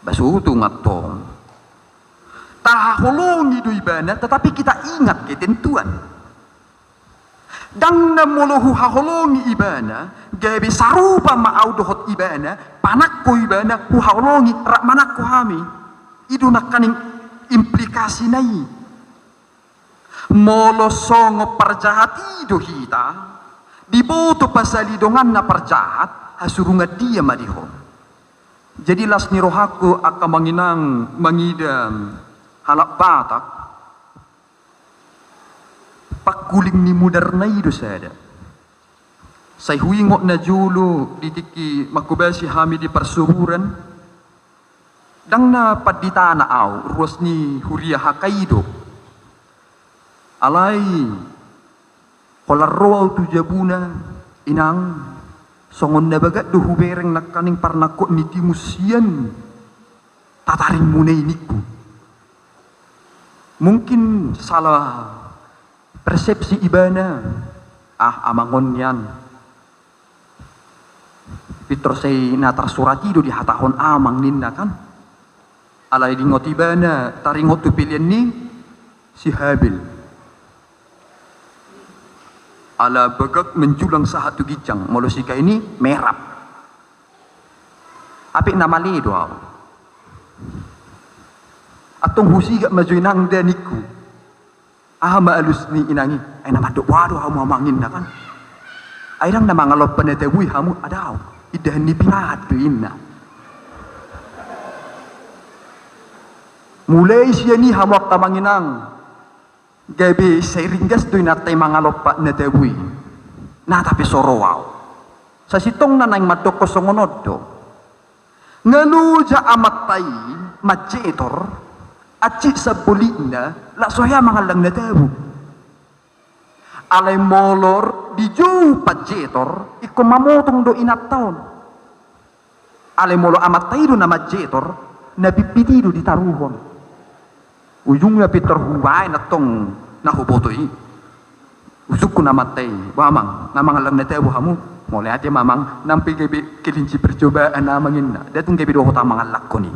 Bah, so tung antong. Tahaholongi do ibana, tetapi kita ingat ketentuan. Ndang na molo huhaholongi ibana, gabe sarupa ma ahu dohot ibana, panangko ibana, huhaholongi, rap manangko hami. I do nangkaning implikasina i. Molo songon parjahat i do hita, diboto pasali donganna parjahat, hasurungan dia ma di ho. Jadi las ni rohangku angka amang inang mangida halak Batak, pangkuling ni mudarna i do sada. Sai huingot na jolo di tingki manghobasi hami di parsuburan, ndang na panditana ahu, ruas ni huria H K I do. Alai, holan ro ahu tu jabuna, inang, songon na bagak do hubereng nangkaning parnangkok ni timus sian tataringmuna i, ningku. Mungkin salah persepsi ibana, ah, amang on nian. Pintor sai na tarsurat i do dihatahon amang ninna kan. Alai diingot ibana, taringot tu pelean ni si Habil. Ala bagak menjulang sahat tu ginjang, molo si Kain i merap. Apik na male do ahu. Antong husigak ma jo inang da ningku. Aha ma alus ni inang i? Ai na mandok boha do hamu amang inna kan. Ai ndang na mangalompa na tabo i hamu, adong. Indahan ni pinahan do inna. Mulai sian i hamu angka amang inang. Gabe sai ringgas do inanta i mangalompa na tabo i. Na tapi so ro ahu. Sasintongna naeng mandokkon songon on do. Nga loja amanta i manjetor, hansit sambolitna, lak so hea mangallang na tabo. Alai molo dijou panjetor, ingkon mamotong do inanta on. Alai molo amanta i do na manjetor, na pitpit i do ditaruhon. Ujungna pintor hubaen antong na huboto i. Husungkun amanta i, "Bo amang, nga mangallang na tabo hamu?" "Mauliate ma amang, nang pe gabe kelinci percobaan amang," inna. "Nda tung gabe dohot ahu mangallangkon i."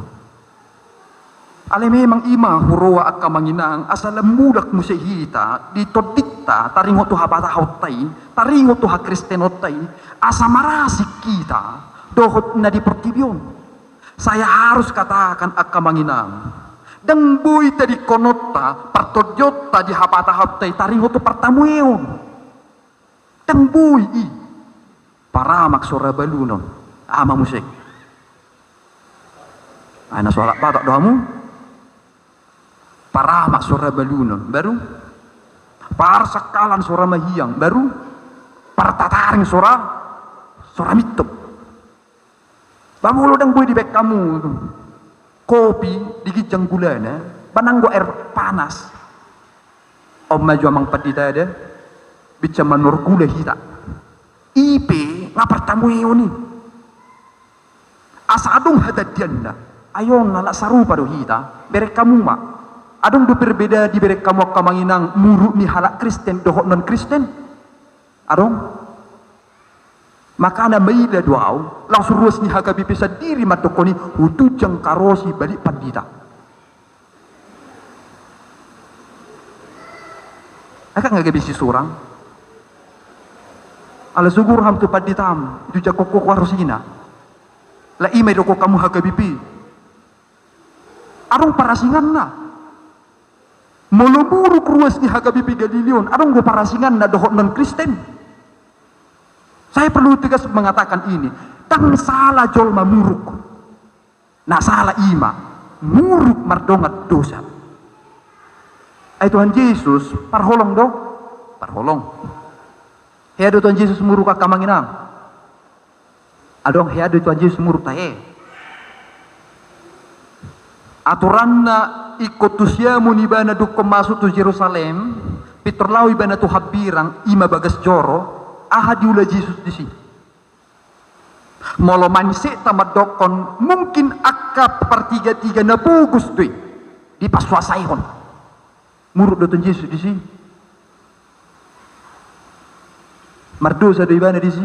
Alai memang i ma huroha angka amang inang, asa lam mulak muse hita di tondinta, taringot tu hapatahonta i, taringot tu hakristenonta i, asa marasing hita dohot na di portibi on. Saya harus katakan angka amang inang, ndang boi tadingkononta partondionta di hapatahonta i taringot tu partamueon. Ndang boi i. Paramak so ra balunon. Aha ma muse? Ai na so halak Batak do hamu? Paramak so ra balunon, baru? Parsangkalan so ra mahiang, baru? Partataring so ra, so ra mintop. Ba molo ndang boi dibaen hamu kopi di ginjang gulana, ba nanggo air panas. On ma jo amang pandita da, binsan manurut gula hita. I pe nga partamueon i. Asa adong hatandianna. Ai on halak sarupa do hita, bereng hamu ma. Adong do perbedaan dibereng hamu angka amang inang muruk ni halak Kristen dohot non Kristen? Adong? Makana maila do ahu, laos ruas ni H K B P sandiri mandokkon i, hutunjang karosi balik pandita. Ai nga gabe sisurang. Ala so goar hamu tu panditam, ditunjang ho karosina. Alai i ma didokkon hamu H K B P. Adong parasinganna. Molo muruk ruas ni H K B P Galileo on, adong do parasinganna dohot non Kristen. Saya perlu tegas mengatakan ini, ndang sala jolma muruk. Na sala i ma, muruk mardongan dosa. Ai Tuhan Jesus parholong do? Parholong. Hea do Tuhan Jesus muruk angka amang inang? Adong hea do Tuhan Jesus muruk, tahe? Aturanna, ingkon tu siamun ibana dungkon masuk tu Jerusalem, pintor laho ibana tu hambirang, i ma bagas joro. Aha diula Jesus disi? Molo mansita mandokkon mungkin angka partigatiga na pogos do i dipasuasaihon. Muruk do Tuhan Jesus disi? Mardosa do ibana disi?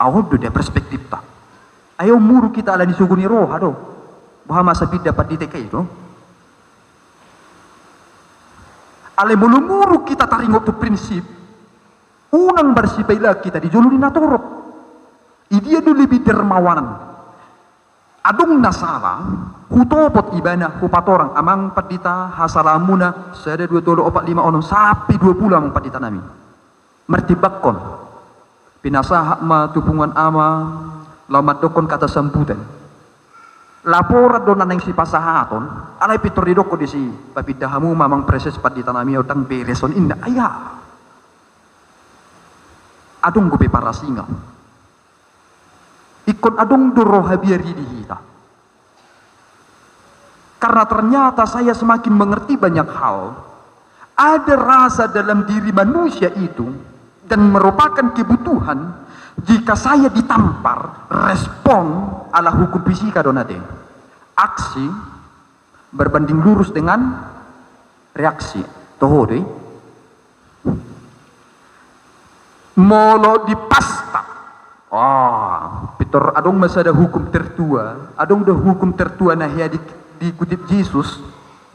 Aha do dia perspektifta? Ai on muruk hita ala ni sogo ni roha do. Boha ma asa pinda pandita i do? Alai molo muruk hita taringot tu prinsip, unang marsipailaan hita di jolo ni natorop. Idia do lebih dermawanan? Adong na sala, hutopot ibana, hupatorang, amang pandita, hasalaanmuna sada dua tolu opat lima onom sampe dua pulu, amang pandita nami. Martimbangkon. Pinasahat ma tu punguan ama, laho mandokkon kata sambutan. Laporan do na naeng sipasahaton, alai pintor didokkon disi, papinda hamu ma amang praeses pandita nami, ndang beres on, inna. Ai aha? Adong dope parasingan. Ingkon adong do roha biar i di hita. Karena ternyata saya semakin mengerti banyak hal, ada rasa dalam diri manusia itu dan merupakan kebutuhan, jika saya ditampar, respon ala hukum fisika do na te. Aksi berbanding lurus dengan reaksi. Toho do i? Molo di pasta. Ah, pintor adong ma sada hukum tertua, adong do hukum tertua na hea di, dikutip Jesus,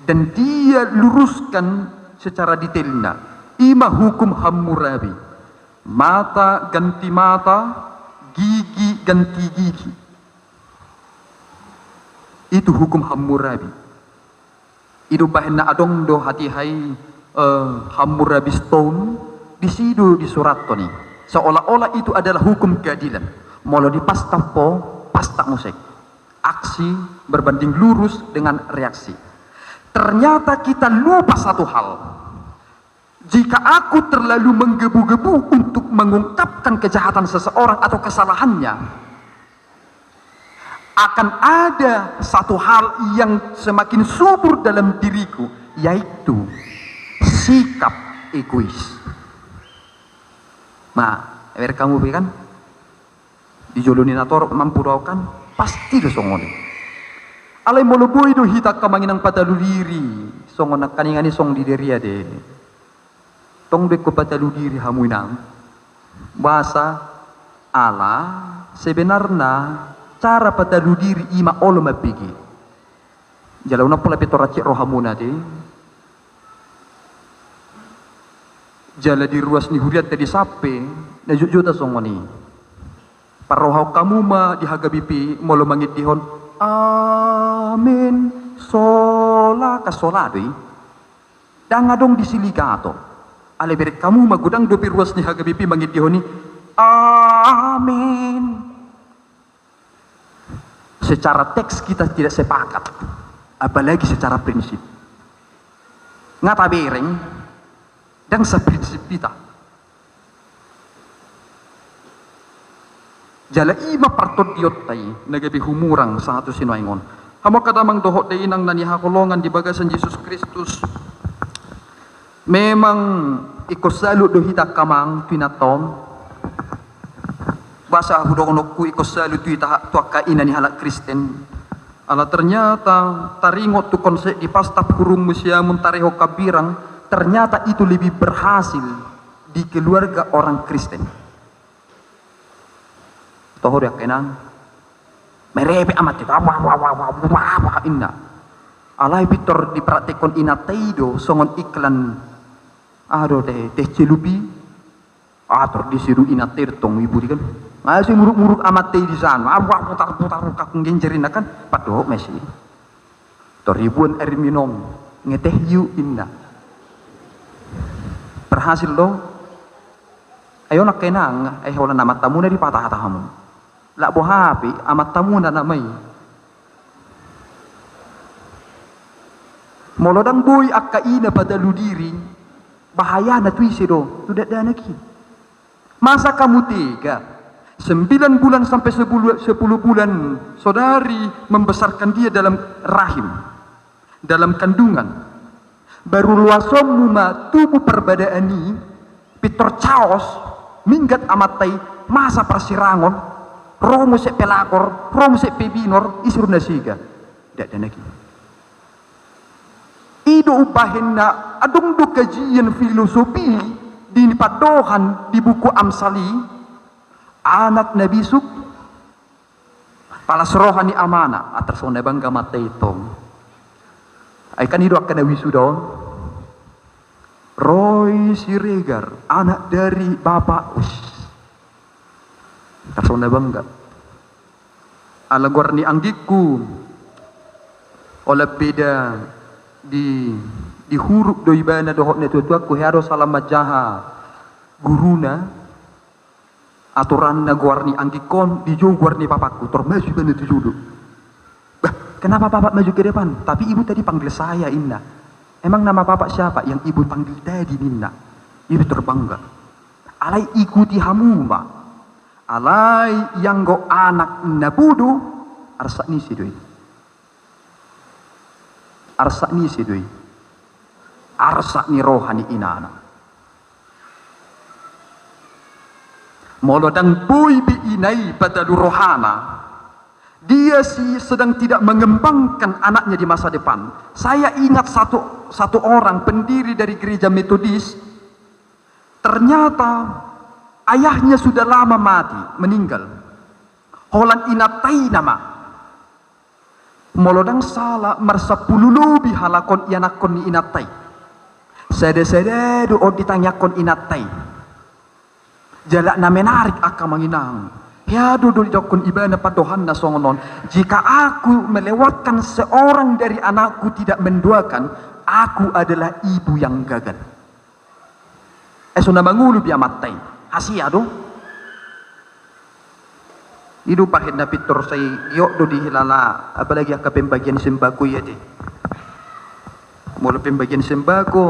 dan dia luruskan secara detailna. I ma hukum Hammurabi. Mata ganti mata, gigi ganti gigi. Itu hukum Hammurabi. I do bahenna adong do hatiha i, eh, Hammurabi Stone, disi do disurathon i. Seolah-olah itu adalah hukum keadilan. Molo dipastap ho, pastap muse. Aksi berbanding lurus dengan reaksi. Ternyata kita lupa satu hal. Jika aku terlalu menggebu-gebu untuk mengungkapkan kejahatan seseorang atau kesalahannya, akan ada satu hal yang semakin subur dalam diriku, yaitu sikap egois. Nah, ewer kamu be kan? Di jolo ni na torop mampu do au kan? Pasti do songon i. Alai molo boi do hita angka amang inang patalu diri, songon nangkaningan i songon di Deria de. Tong do ingkon patalu diri hamu inang. Boasa? Ala sebenarna cara patalu diri i ma olo mambege. Jala unang pola pintor ancit rohamuna de. Jala di ruas ni hurianta di sampe na jotjota songon i. Parrohahon hamu ma di H K B P molo mangindehon amen, sola, kan sola do i. Ndang adong disi ligato. Alai bereng hamu ma, godang dope ruas ni H K B P mangindehon i amen. Secara teks kita tidak sepakat, apalagi secara prinsip. Nga tabereng, ndang saprinsip hita. Jala i ma partondionta i na gabe humurang sahat tu sinuaeng on. Hamu angka damang dohot dainang na nihaholongan di bagasan Jesus Kristus. Memang ingkon salut do hita angka amang tu inanta on. Boasa hudohononku ingkon salut do hita tu angka ina ni halak Kristen? Ala ternyata taringot tu konsep dipastap hurungmu siamun tarehon hambirang, ternyata itu lebih berhasil di keluarga orang Kristen. Toho do angka inang. Merepet amanta i, wah, wah, wah, wah, wah, wah, inna. Alai pintor dipraktekhon inanta i do songon iklan, aha do, teh, teh celup i. Ah, tor disi do inanta i do tong i buri kan. Nga si muruk-muruk amanta i di sana, wah, wah, putar-putar kakung genjer inna kan. Padohot ma i si. Tor ibuan air minum, ngeteh yu inna. Berhasil do? Ai on angka inang, ai holan amantamuna dipatahataha hamu. Lak boha pe amantamuna nama i. Molo ndang boi angka ina patalu diri, bahayana tu ise do? Tu dakdanak i. Masa kamu tega? Sembilan bulan sampai sepuluh, sepuluh bulan saudari membesarkan dia dalam rahim, dalam kandungan. Baru loasonmu ma tubu parbadaan i, pintor caos, minggat amanta i, masa parsirangon, ro muse pelakor, ro muse pebinor, ise do na sega? Dakdanak i. I do umbahen na adong do kajian filosofi di pandohan di buku Amsal i, anak na bisuk palas roha ni amana, ah, tar songon na bangga amanta i tong. Ai kan i do angka na wisuda on. Roy Siregar, anak dari bapak, us. Tar songon na bangga. Ala goar ni anggingku, olat beda di, di huruf do ibana dohot na tuatuangku, hea do salam manjaha guruna, aturanna goar ni anggingkon, dijou goar ni bapakku, tor maju ibana tu jolo. Bah, kenapa bapak maju ke depan? Tapi ibu tadi panggil saya, inna. Emang nama bapak siapa? Yang ibu panggil tadi, ninna. Ibu terbangga. Alai ikuti hamu ma. Alai ianggo anak na bodo, arsak ni ise do i? Arsak ni ise do i? Arsak ni roha ni inana. Molo ndang boi be ina i patalu rohana, dia si sedang tidak mengembangkan anaknya di masa depan. Saya ingat satu, satu orang pendiri dari gereja Metodis, ternyata ayahnya sudah lama mati, meninggal. Holan inanta i nama. Molo ndang sala, marsampulu lobi halak on ianakhon ni inanta i. Sada-sada do on ditangiangkon inanta i. Jala na menarik angka amang inang, Hea do didokkon ibana pandohanna songon on, "Jika aku melewatkan seorang dari anakku tidak mendoakan, aku adalah ibu yang gagal." Eh, so na mangolu be amanta i. Hasea do. I do bahen na pintor sai giot do dihilala, apalagi angka pembagian sembako i ate. Molo pembagian sembako,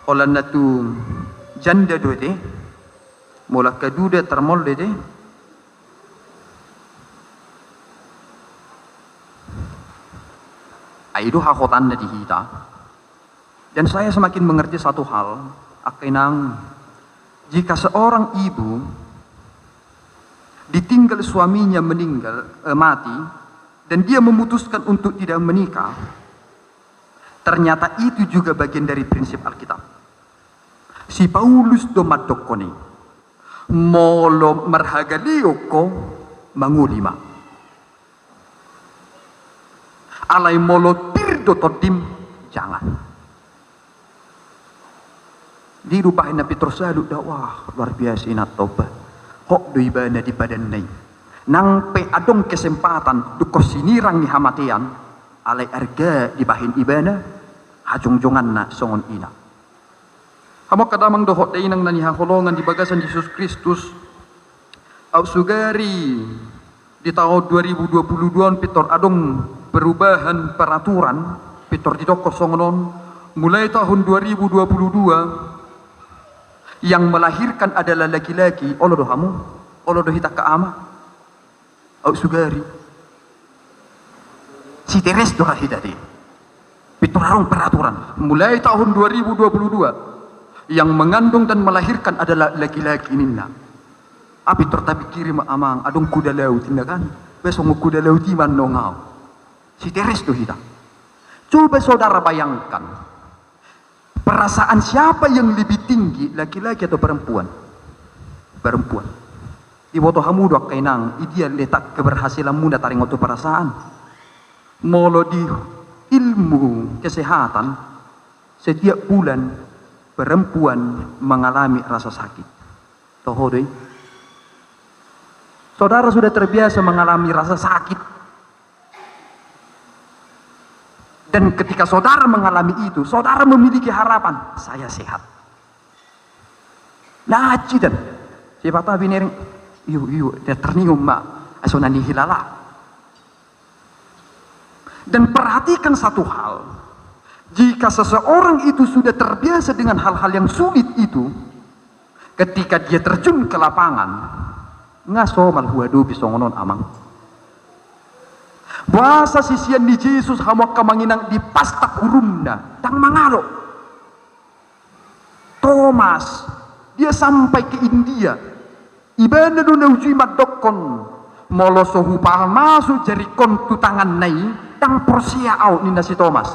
holan na tu janda do ate. Molo angka duda tarmol do ate. Ai do hahotanna di hita. Dan saya semakin mengerti satu hal, angka inang, jika seorang ibu ditinggal suaminya meninggal, eh, mati, dan dia memutuskan untuk tidak menikah, ternyata itu juga bagian dari prinsip Alkitab. Si Paulus do mandokkon i, molo marhagaleon ho, mangoli ma. Alai molo pir do tondim, jangan. Di do bahen na pintor salut da, wah, luar biasa inanta on. Hot do ibana di padanna i. Nang pe adong kesempatan, dungkon sinirang ni hamatean, alai arga dibahen ibana hajongjonganna songon ina. Hamu angka damang dohot dainang na nihaholongan di bagasan Jesus Kristus, aut sugari di taon dua ribu dua puluh dua on pintor adong perubahan peraturan, pintor didokkon songon on, mulai tahun dua ribu dua puluh dua, yang melahirkan adalah laki-laki, olo do hamu, olo do hita angka ama. Aut sugari. Siteres do hita di. Pintor adong peraturan. Mulai tahun dua ribu dua puluh dua, yang mengandung dan melahirkan adalah laki-laki ninna. Ah, pintor tapikiri ma amang, adong kuda laut ninna kan. Be songon kuda laut i ma annon au. Siteres do hita. Coba saudara bayangkan. Perasaan siapa yang lebih tinggi, laki-laki atau perempuan? Perempuan. Diboto hamu do angka inang, i dia letak keberhasilanmuna taringot tu perasaan. Molo di ilmu kesehatan, setiap bulan perempuan mengalami rasa sakit. Toho do i. Saudara sudah terbiasa mengalami rasa sakit. Dan ketika saudara mengalami itu, saudara memiliki harapan, "Saya sehat." Nah, aci dan sifat abi nering, iyo, iyo, dia ternium ma, aso na nihilala. Dan perhatikan satu hal, jika seseorang itu sudah terbiasa dengan hal-hal yang sulit itu, ketika dia terjun ke lapangan, nga somal huadopi songon on, amang. Boasa sisean ni Jesus, hamu angka amang inang, di pastak urumna, ndang mangalo. Thomas, dia sampai ke India. Ibana do na uju i mandokkon, molo so hupamasu jaringkon tu tanganna i, ndang porsea au, ninna si Thomas.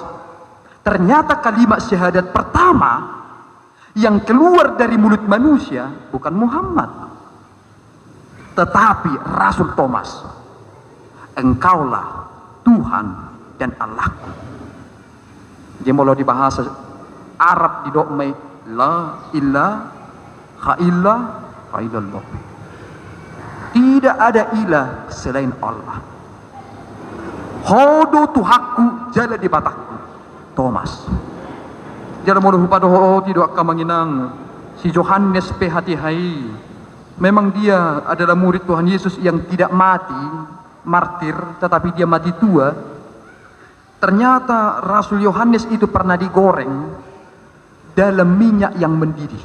Ternyata kalimat syahadat pertama yang keluar dari mulut manusia bukan Muhammad, tetapi Rasul Thomas. "Engkaulah Tuhan dan Allahku." Jadi molo di bahasa Arab didok ma i, "La ilaha illa, illallah." Tidak ada ilah selain Allah. "Ho do Tuhanku jala Debatakku." Thomas. Jala molo hupadohoti do angka amang inang, si Johannes pe hatiha i, memang dia adalah murid Tuhan Yesus yang tidak mati martir, tetapi dia mati tua. Ternyata Rasul Yohanes itu pernah digoreng dalam minyak yang mendidih.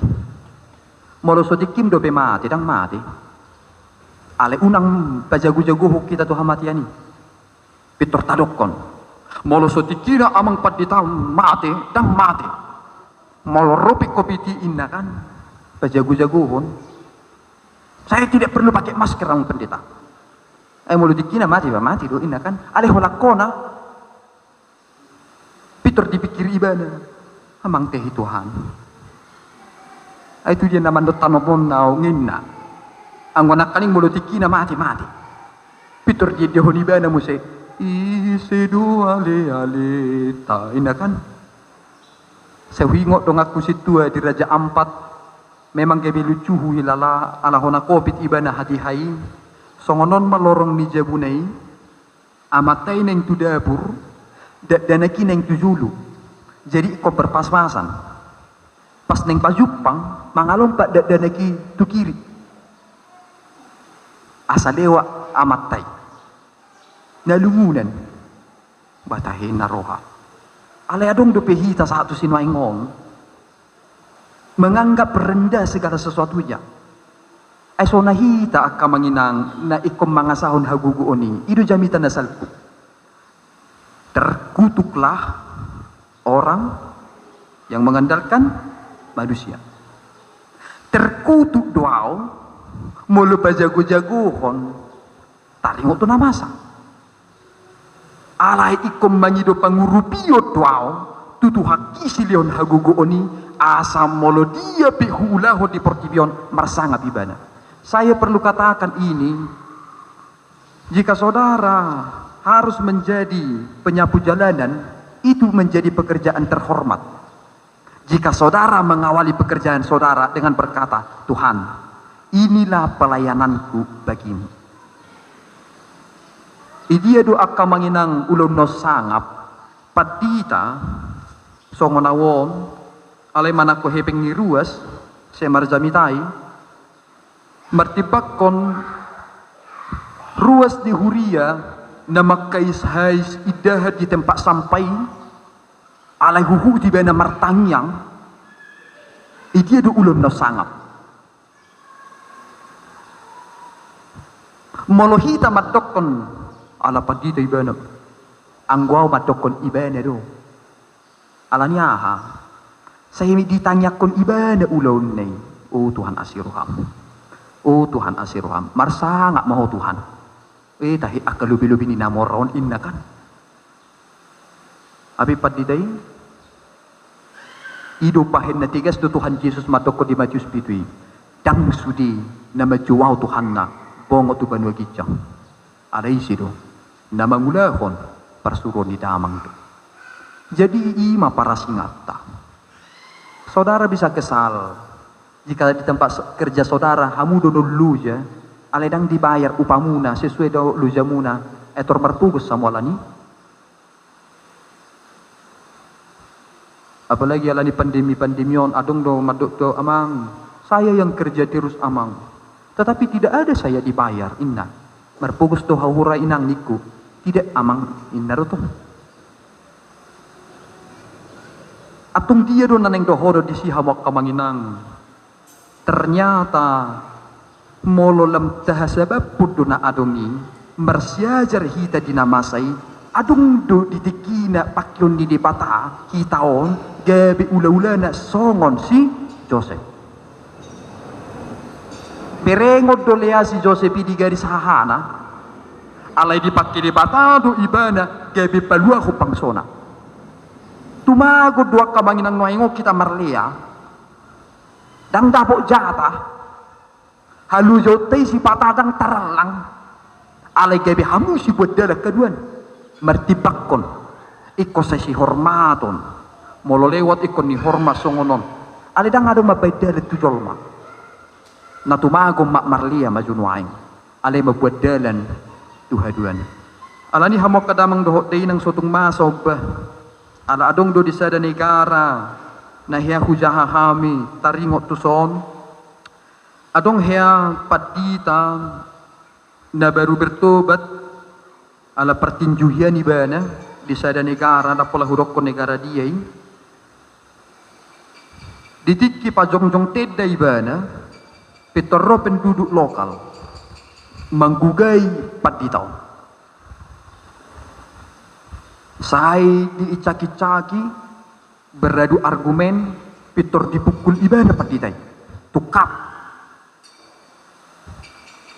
Molo so tingkim dope mate, ndang mate. Alai unang pajago-jagohon hita tu hamatean i. Pintor tadokkon. Molo so tingkina amang pandita mate, ndang mate. Molo ro pe covid i, inna kan, pajago-jagohon. "Saya tidak perlu pakai masker, amang pandita." Ai molo tingkina mate, ba mate do, inna kan. Alai holan hona. Pintor dipikiri ibana, "Amang tehe Tuhan. Ai tu dia na mandok tanomon na au," ninna. Anggo nangkaning molo tingkina mate, mate. Pintor diendehon ibana muse, "Ise do ale-aleta?" inna kan. Sai huingot donganku sintua di Raja Ampat, Memang gabe lucu huhilala ala hona covid ibana hatiha i. Songon on ma lorong ni jabuna i, amanta i naeng tu dapur, dakdanak i naeng tu jolo. Jadi ingkon berpas-pasan. Pas naeng pajumpang, mangalompa dakdanak i tu kiri. Asa lewat amanta i. Na lungunan. Bah, tahe na roha. Alai adong dope hita sahat tu sinuaeng on menganggap rendah segala sesuatunya. Ai so na hita angka amang inang na ingkon mangasahon hagogoon i, i do jamita na salpu. Terkutuklah orang yang mengandalkan manusia. Terkutuk do au molo pajago-jagohon taringot tu na masa. Alai ingkon mangido pangurupion do au tu Tuhan i silehon hagogoon i, asa molo dia pe huulahon di portibi on marsangap ibana. Saya perlu katakan ini, jika saudara harus menjadi penyapu jalanan, itu menjadi pekerjaan terhormat. Jika saudara mengawali pekerjaan saudara dengan berkata, "Tuhan, inilah pelayananku bagimu." Idia do angka amang inang ulaon na sangap, pandita, songon au on, alai manangko hepeng ni ruas, sai marjamita i, martimbangkon ruas ni huria na mangkais-hais indahan di tempat sampah i, alai huhut ibana martangiang, idia do ulaon na sangap. Molo hita mandokkon, "Ala pandita ibana," anggo au mandokkon, "Ibana do." Ala ni aha? Sai ditangiangkon ibana ulaonna i. "O Tuhan, asi roham. O Tuhan, asi roham. Marsangap ma Ho Tuhan." Eh, tahe angka lobi-lobi ni na mora on, inna kan. Alai pandita i, i do bahen na tegas do Tuhan Jesus mandokkon di Matius pitu i, "Ndang sude na manjou Ahu Tuhanna bongot tu banua ginjang." Alai ise do? Na mangulahon parsuruon ni Damang do. Jadi i ma parasinganta. Saudara bisa kesal jika di tempat so-, kerja saudara hamu do na loja, alai ndang dibayar upamuna sesuai dohot lojamuna, ai tor marpogos hamu ala ni i? Apalagi ala ni pandemi-pandemi on, adong do mandok tu au, "Amang, saya yang kerja terus, Amang. Tetapi tidak ada saya dibayar," inna. "Marpogos do hahurang, Inang," ningku. "Tidak, Amang," inna do tong. Antong dia do na naeng dohonon disi hamu angka amang inang? Ternyata molo lam tahasabaphon do na adong i, marsiajar hita di na masa i, adong do di tingkina pangkeon ni Debata hita on gabe ula-ulana songon si Josep. Berengon do lea si Josep i di garis hahana, alai dipangke Debata do ibana gabe paluahon bangsona. Tumagon do angka amang inang nuaeng on hita marlea, ndang dapot jatah, halujonta i sipata ndang tarallang, alai gabe hamu sibuat dalan haduan, martimbangkon, ingkon sai sihormaton, molo lewat ingkon nihormat songon on, alai ndang adong mambahen dalan tu jolma. Na tumagon ma marlea ma jo nuaeng, alai mambuat dalan tu haduan. Ala ni i hamu angka damang dohot dainang, so tung masa on bah, ala adong do di sada negara na hea hujaha hami taringot tuson. Adong hea pandita na baru bertobat, ala partinju hian ibana di sada negara, ndang pola hudokkon negara dia i. Di tingki pajongjong tenda ibana, pintor ro penduduk lokal manggugai pandita on. Sai diincak-incaki, beradu argumen, pintor dipukul ibana pandita i. Tungkap.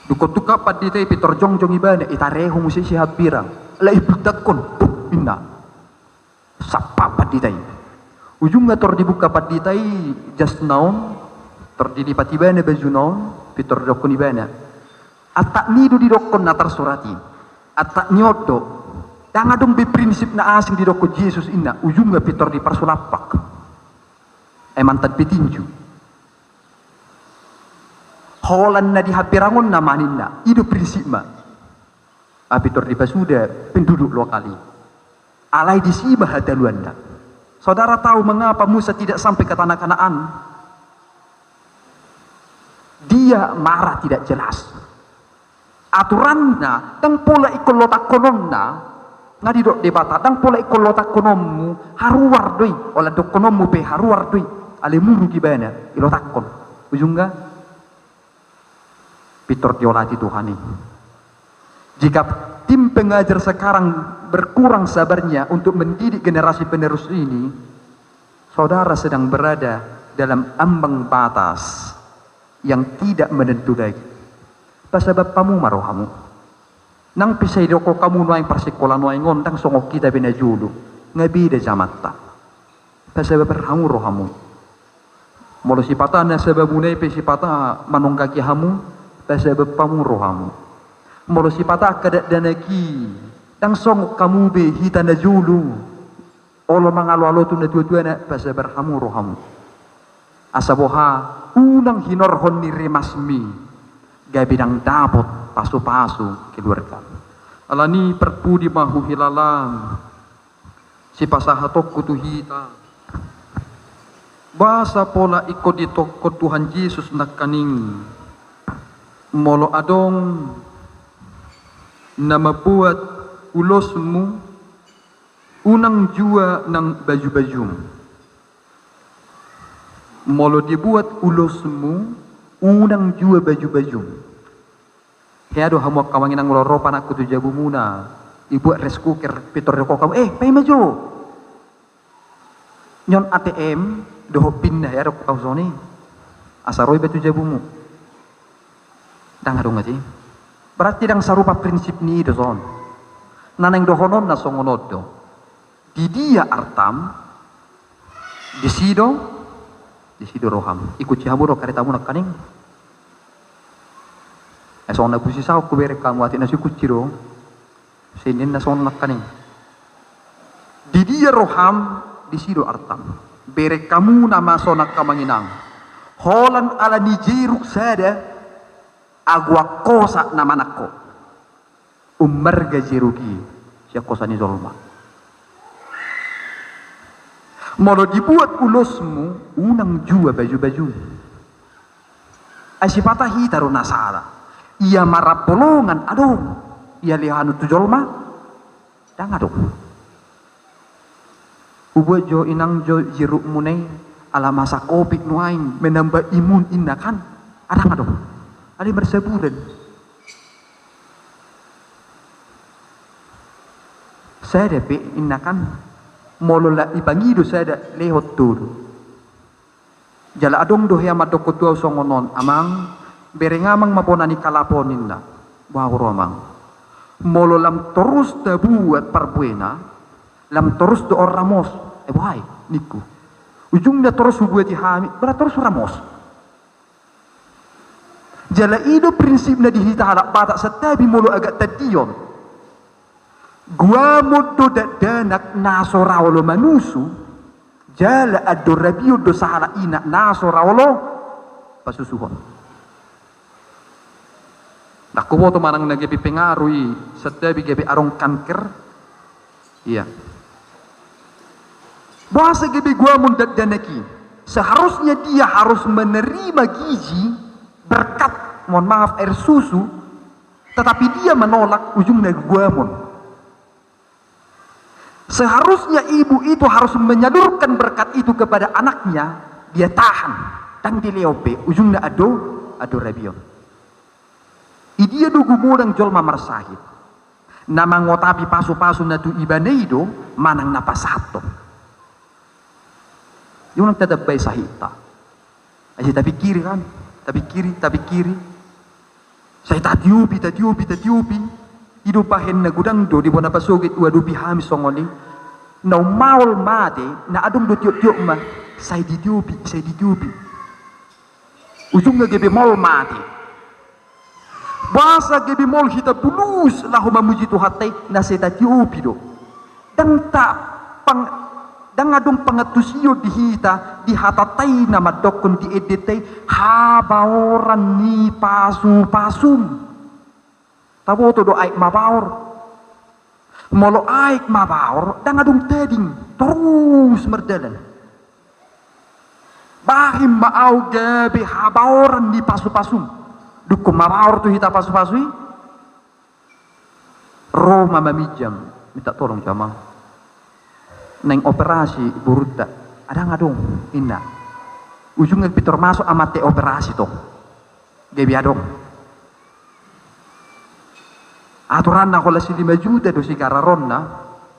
Dung tungkap pandita i, pintor jongjong ibana, itarehon muse sihambirang. Laho ibuntakkon, puk, inna. Sampap pandita i. Ujungna tor dibuka pandita i jasna on, tor dilipat ibana bajuna on, pintor didokkon ibana, "Antak ni do didokkon na tarsurat i. Antak ni on do. Ndang adong be prinsip na asing didokkon Jesus," inna. Ujungna pintor diparsulampak. Ai mantan petinju. Holan na di hamperangonna ma ninna, i do prinsipna. Pintor dipasuda penduduk lokal i. Alai disi ma hataluanna. Saudara tahu mengapa Musa tidak sampai ke tanah Kanaan? Dia marah tidak jelas. Aturanna ndang pola ingkon lotakkononna, nga didok Debata, ndang pola ingkon lotakkononmu, haruar do i, olo dohononmu pe haruar do i, alai muruk ibana, ilotakkon. Ujungna, pintor diolati Tuhan i. Jika tim pengajar sekarang berkurang sabarnya untuk mendidik generasi penerus ini, saudara sedang berada dalam ambang batas yang tidak menentu lagi. Pasabab hamu ma rohamu. Nang pe sai didok hamu nuaeng parsikola nuaeng on ndang songon hita be na jolo. Nga beda zamanta. Pasabab hamu rohamu. Molo sipata na sababuna i pe sipata manonggaki hamu, pasabab hamu rohamu. Molo sipata angka dakdanak i, ndang songon hamu be hita na jolo. Olo mangaloalo tu natuatuana, pasabab hamu rohamu. Asa boha, unang hinorhon ni rimasmi, gabe ndang dapot pasupasu keluarga. Alani i parpudi ma huhilala sipasahatonku tu hita. Boasa pola ingkon ditokkon Tuhan Jesus nangkaning, molo adong na mambuat ulosmu, unang jua nang bajubajum. Molo dibuat ulosmu, unang jua bajubajum. Hea do hamu angka amang inang, molo ro panakku tu jabumuna, dibuat rice cooker, pintor didok hamu, eh, paima jo. Nyon A T M dohot pin na, hea do hamu songon i. Asa ro iba tu jabumu. Ndang adong ate. Berarti ndang sarupa prinsip ni i do son. Na naeng dohononna songon on do. Di dia artam, disi do, disi do roham. Ikunci hamu do karetamu nangkaning. Eh, songon na busi saut hubereng hamu, atik na so ikunci do. Senen na songon nangkaning. Di dia roham, disi do artam. Bereng hamu na ma songon angka amang inang. Holan ala ni jeruk sada, ago angkosa na manangko. Ummarga jeruk i sian hosa ni jolma. Molo dibuat ulosmu, unang jua bajubajum. Ai sipata hita do na sala. Ia marap bolongan adong, ia lehon tu jolma, ndang adong. Hubuat jo inang jo jerukmuna i, ala masa covid nuaeng, menambah imun inna kan, ndang adong. Alai marsaburan. Sada pe inna kan, molo la ipangido sada lehon tolu. Jala adong do hea mandokkon tu ahu songon on, amang, bereng amang ma bona ni kalap on inna. Boha huroha amang. Molo lam torus tabuat parbuena, lam torus do on ramos. Eh, boha i ningku. Ujungna torus hubuati hami, bola torus ramos. Jala i do prinsipna di hita halak Batak, santabi molo agak tandion. Guamon do dakdanak na so ra olo manusu, jala andor rabion do sahalak ina na so ra olo pasusuhon. Ndang huboto manang na gabe pengaruh i, santabi gabe adong kanker. Ia. Boasa gabe guamon dakdanak i? Seharusnya dia harus menerima gizi, berkat, mohon maaf, air susu, tetapi dia menolak, ujungna guamon. Seharusnya ibu itu harus menyalurkan berkat itu kepada anaknya, dia tahan, ndang dilehon be, ujungna andor, andor rabion. Di dia do gumodang jolma marsahit? Na mangotapi pasupasu na tu ibana i do, manang na pasahathon? Unang tatambai sahitta. Ai sai tapingkiri kan, tapingkiri, tapingkiri. Sai tatiopi, tatiopi, tatiopi. I do bahen na godang do di bona pasogit huadopi hami songon i. Na ummaol mate, na adong do tioptiopma. Sai ditiopi, sai ditiopi. Ujungna gabe maol mate. Boasa gabe maol hita bulus laho mamuji Tuhanta i? Na sai tatiopi do. Ndang ta pang-, Ndang adong pangantusion di hita, di hatanta i na mandokkon di endenta i, habaoran ni pasupasum. Taboto do aek mabaor. Molo aek mabaor, ndang adong tading, torus mardalan. Bahen ma ahu gabe habaoran ni pasupasum. Dungkon mabaor tu hita pasupasu i, ro ma maminjam, minta tolong jo amang, naeng operasi borunta. Ndang adong, inna. Ujungna pe tor masuk amanta i operasi tong. Gabe adong. Aturanna holan si lima juta do sigararonna,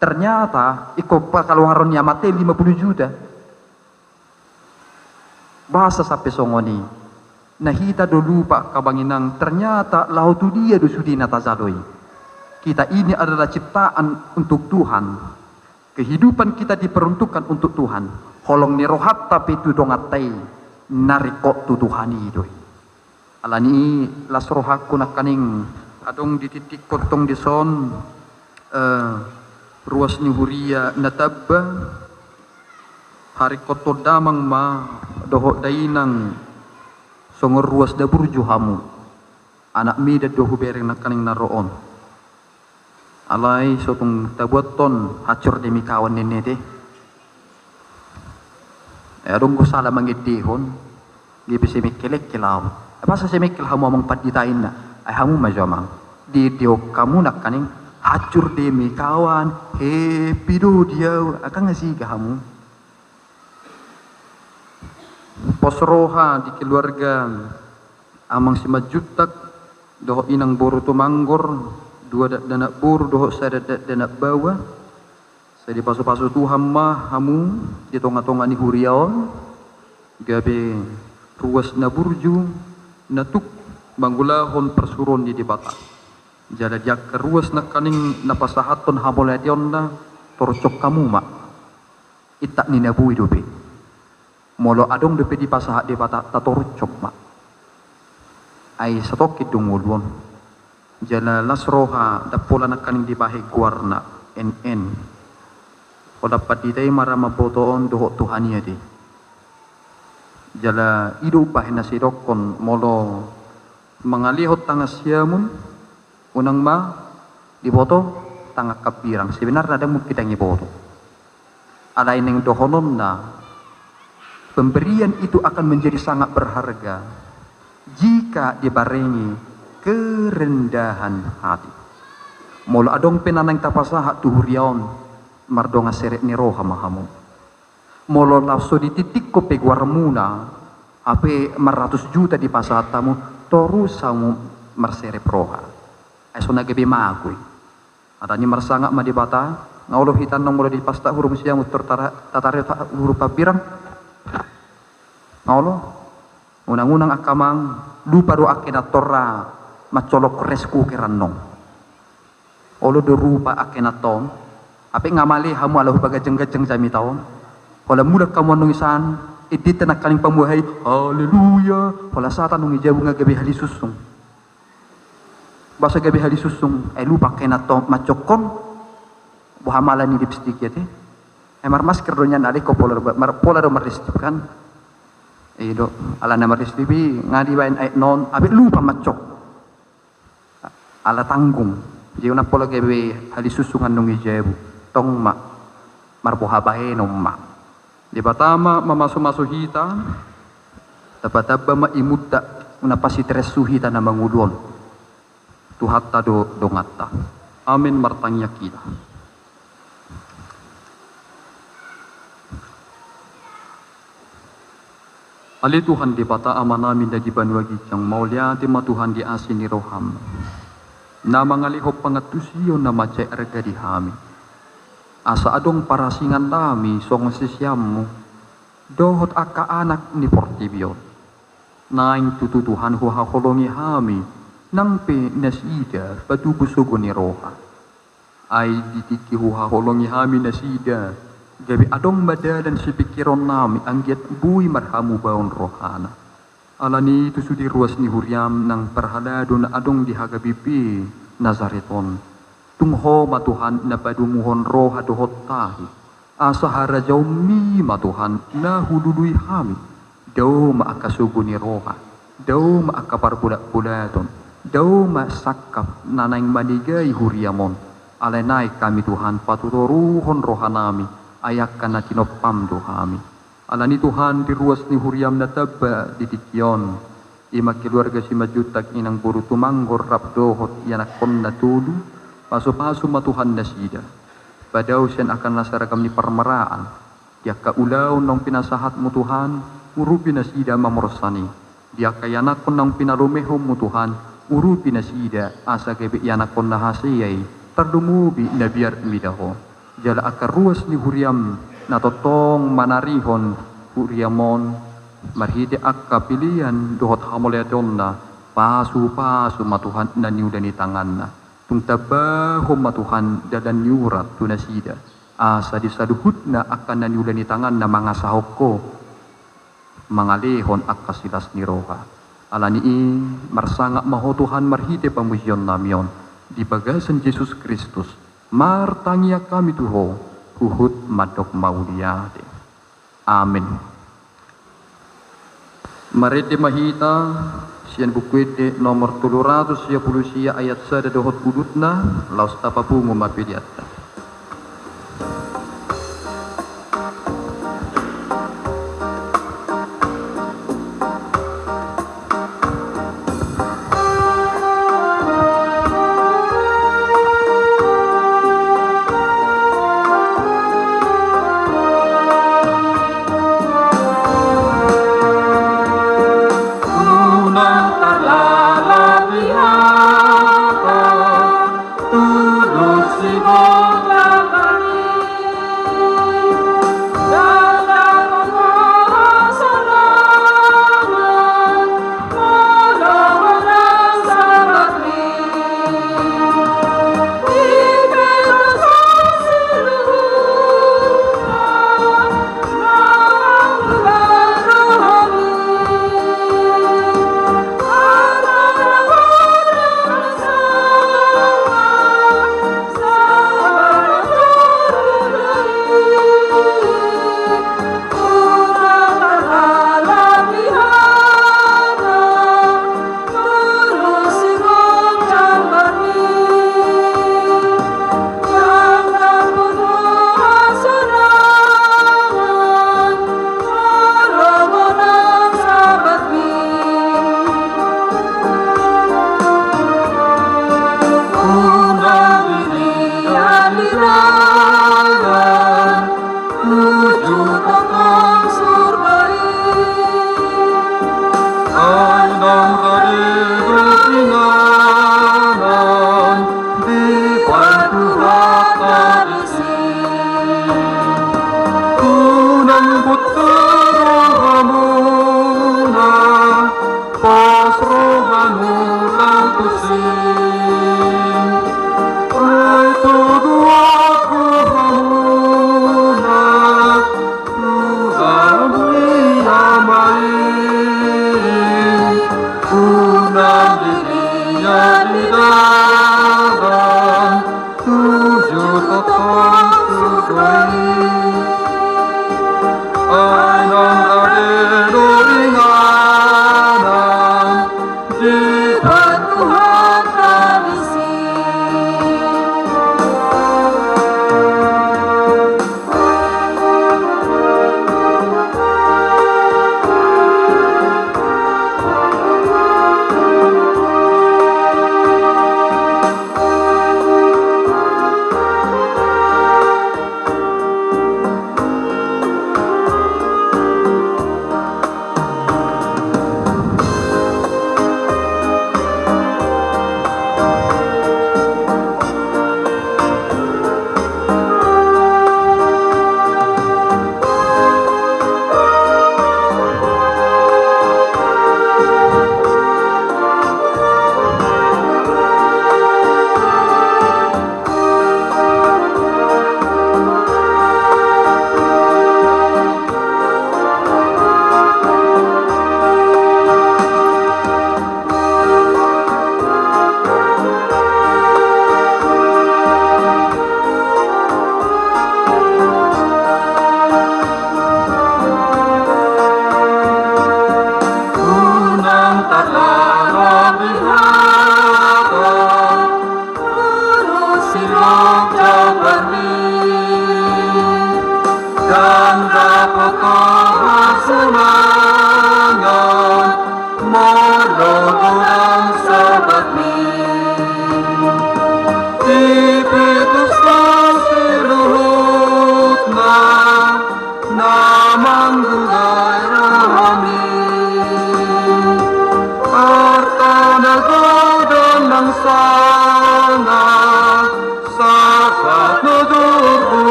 ternyata ingkon pakaluaron ni amanta i lima puluh juta. Boasa sampe songon i? Na hita do lupa, angka amang inang, ternyata laho tu dia do sude na tajalo i. Kita ini adalah ciptaan untuk Tuhan. Kehidupan kita diperuntukkan untuk Tuhan. Holong ni rohanta pe tu donganta i, na ringkot tu Tuhan i do i. Alani i las rohangku nangkaning adong di titikku tong dison, eh, ruas ni huria na tamba, haringkothon damang ma dohot dainang songon ruas na burju hamu. Anak mida do hubereng nangkaning na ro on. Alai so tung tabuathon hancur demi kawan ninna i te. Eh, adong do sala mangendehon, gabe semengkelengkel ahu. Eh, boasa semengkel hamu amang pandita inna? Ai hamu ma jo amang, diendehon hamu nangkaning hancur demi kawan, happy do di ahu, angka nga siga hamu. Pos roha di keluarga Amang Simanjuntak dohot Inang boru Tumanggor, dua dakdanak boru dohot sada dakdanak baoa. Sai dipasupasu Tuhan ma hamu di tongatonga ni huria on, gabe ruas na burju, na tuk mangulahon parsuruon ni Debata. Jala di angka ruas nangkaning na pasahathon hamauliateonna, torcok hamu ma. Intak ni na boi dope. Molo adong dope dipasahat Debata, tatorcok ma. Ai satongkin do ngolu on. Jala las roha ndang pola nangkaning dibahen goarna, N N. Holan pandita i ma ra mamboto on dohot Tuhan i ate. Jala i do umbahen na sidokkon, molo mangalehon tangan siamun, unang ma diboto tangan hambirang. Sebenarna ndang mungkin ndang diboto. Alai naeng dohononna, pemberian itu akan menjadi sangat berharga jika dibarengi kerendahan hati. Molo adong pe na naeng tapasahat tu huria on, mardongan serep ni roha ma hamu. Molo laos so ditingtingkon pe goarmuna, hape maratus juta dipasahat hamu, torus hamu marserep roha. Ai so na gabe mago i. Alani marsangap ma Debata, nga olo hita annon molo dipastat huruf siamun tor tara-, tatarihon huruf hambirang. Nga olo. Unang-unang angka amang, lupa do angka inanta on ra mancolok rice cooker annon. Olo do rupa angka inanta on, hape nga male hamu ala hupaganjang-ganjang jamita on. Holan mulak hamu annon i sian endenta nangkaning pamuhai, haleluya, holan sahat annon i jabu nga gabe hali sunsung. Boasa gabe hali sunsung? Ai lupa angka inanta on mancokkon, boha ma ala ni lipstik i ate. Ai marmasker do nian, alai ingkon pola do, mar-, pola do marlipstik kan. I do, ala na marlipstik i nga dibaen aek non, hape lupa mancok. Ala tanggung. Jadi unang pola gabe hali sunsung annon i jabu. Tong ma. Marboha baenon ma. Debata ma mamasumasu hita, tambatamba ma imunta, unang pasiteressu hita na mangolu on. Tuhanta do donganta. Amen, martangiang hita. Ale Tuhan Debata Amanami na di banua ginjang, mauliate ma Tuhan di asi ni roham, na mangalehon pangantusion na mansai arga di hami. Asa adong parasingan nami songon siseanmu, dohot angka anak ni portibi on. Naeng tutu Tuhan huhaholongi hami, nang pe nasida patubu sogo ni roha. Ai di tingki huhaholongi hami nasida, gabe adong ma dalan sipingkiron nami anggiat boi marhamubaon rohana. Alani i tu sude ruas ni huriam nang parhalado na adong di H K B P Nazaret on, tung Ho ma Tuhan na padumuhon roha dohot tahi. Asa harajaonMi ma Tuhan na hulului hami. Dao ma angka sogo ni roha, dao ma angka parbolatbolaton, dao ma sangkap na naeng manegai huriaM on. Alai naeng hami Tuhan patutoruhon rohanami, ai angka na tinompaM do hami. Alani Tuhan di ruas ni huriaM na tamba di tingki on, i ma keluarga Simanjuntak, inang boru Tumanggon rap dohot ianakkonna tolu, pasupasu ma Tuhan nasida. Padao sian angka na saragam ni parmaraan, di angka ulaon naung pinasahatMu Tuhan, urupi nasida mamorsan i. Di angka ianakkon naung pinalumehonMu Tuhan, urupi nasida asa gabe ianakkon na hasea i, tarlumobi na biar mida Ho. Jala angka ruas ni huriaM na tongtong manarihon huriaM on, marhite angka pelean dohot hamauliateonna, pasupasu ma Tuhan na niula ni tanganna. Tung tambahon ma Tuhan dalan ni urat tu nasida, asa di saluhutna angka na niula ni tanganna mangasahon Ho, mangalehon angka silas ni roha. Alani i, marsangap ma Ho Tuhan marhite pamujionnami on, di bagasan Jesus Kristus, martangiang hami tu Ho, huhut mandok mauliate. Amen. Marende ma hita sian Buku Ende nomor tolu ratus sia pulu sia, ayat sada dohot udutna, laos tapapungu ma peleanta. Unang tarlala di hata, tulus si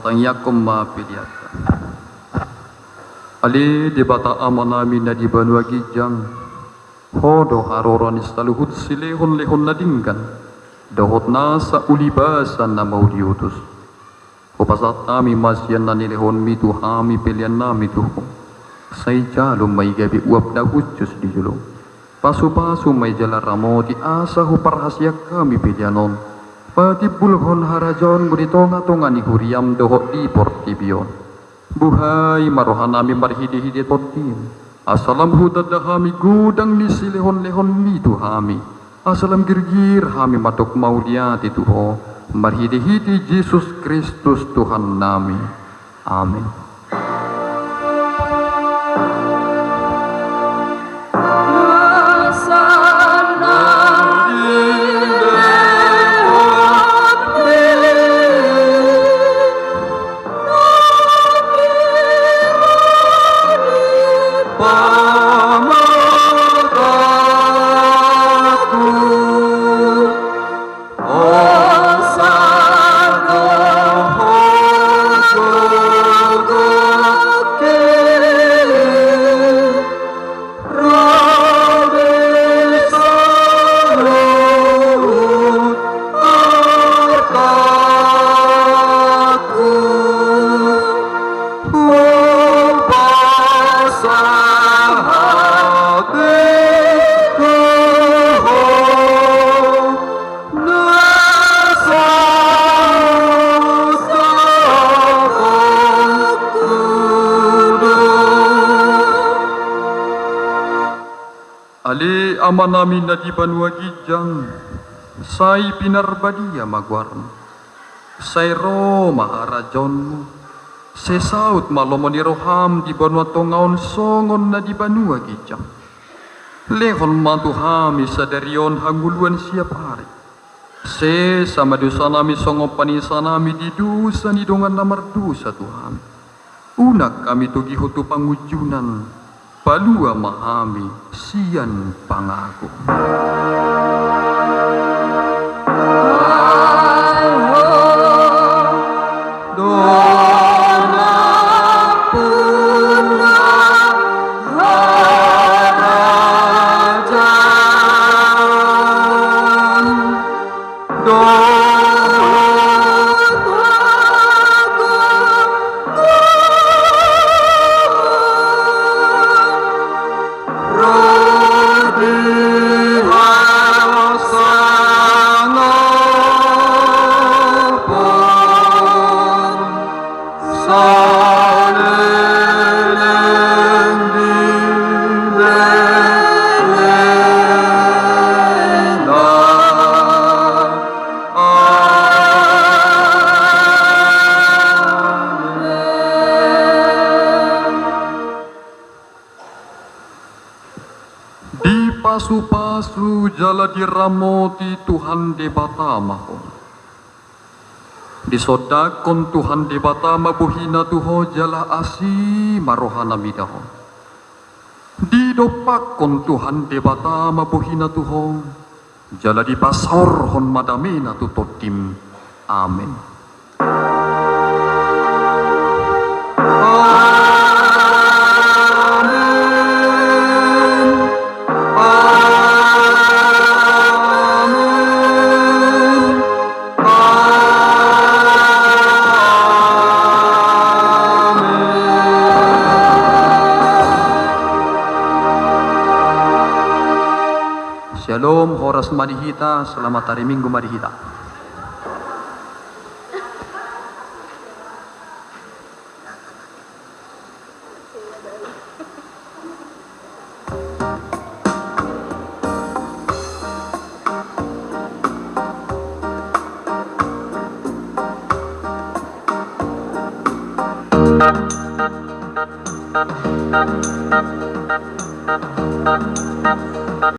Tangiangkon ma peleanta. Ale Debata Amanami na di banua ginjang, Ho do haroro ni saluhut silehon-lehon na denggan dohot nasa ulibasa na mauliutus. Hupasahat hami ma sian na nilehonmi tu hami peleannami tu Ho. Sai jalo ma i gabe uap na hushus di jolo. Pasu-pasu ma i jala ramoti asa huparhaseang hami pelean on patimbulhon harajaonmu di tonga-tonga ni huriam dohot di portibi on. Buhai ma rohanami marhite-hite tondim, asa lam hutanda hami godang ni silehon-lehonmi tu hami, asa lam girgir hami mandok mauliate tu Ho, marhite-hite Jesus Kristus Tuhannami. Amen. Ale Amanami na di banua ginjang, sai pinarbadia ma goarmu. Sai ro ma harajaonmu. Sai saut ma lomo ni roham di banua tonga on songon na di banua ginjang. Lehon ma tu hami sadari on hangoluan siap ari. Sesa ma dosanami songon panesanami di dosa ni dongan na mardosa tu hami. Unang hami togihon tu pangunjunan, palua ma hami sian pangago. Dipasu-pasu jala diramoti Tuhan Debata ma ho. Disondangkon Tuhan Debata ma bohina tu ho jala asi ma rohana mida ho. Didompakkon Tuhan Debata ma bohina tu ho jala dipasaorhon ma damena tu tondim. Amen. Syalom, horas ma di hita, selamat hari Minggu ma di hita.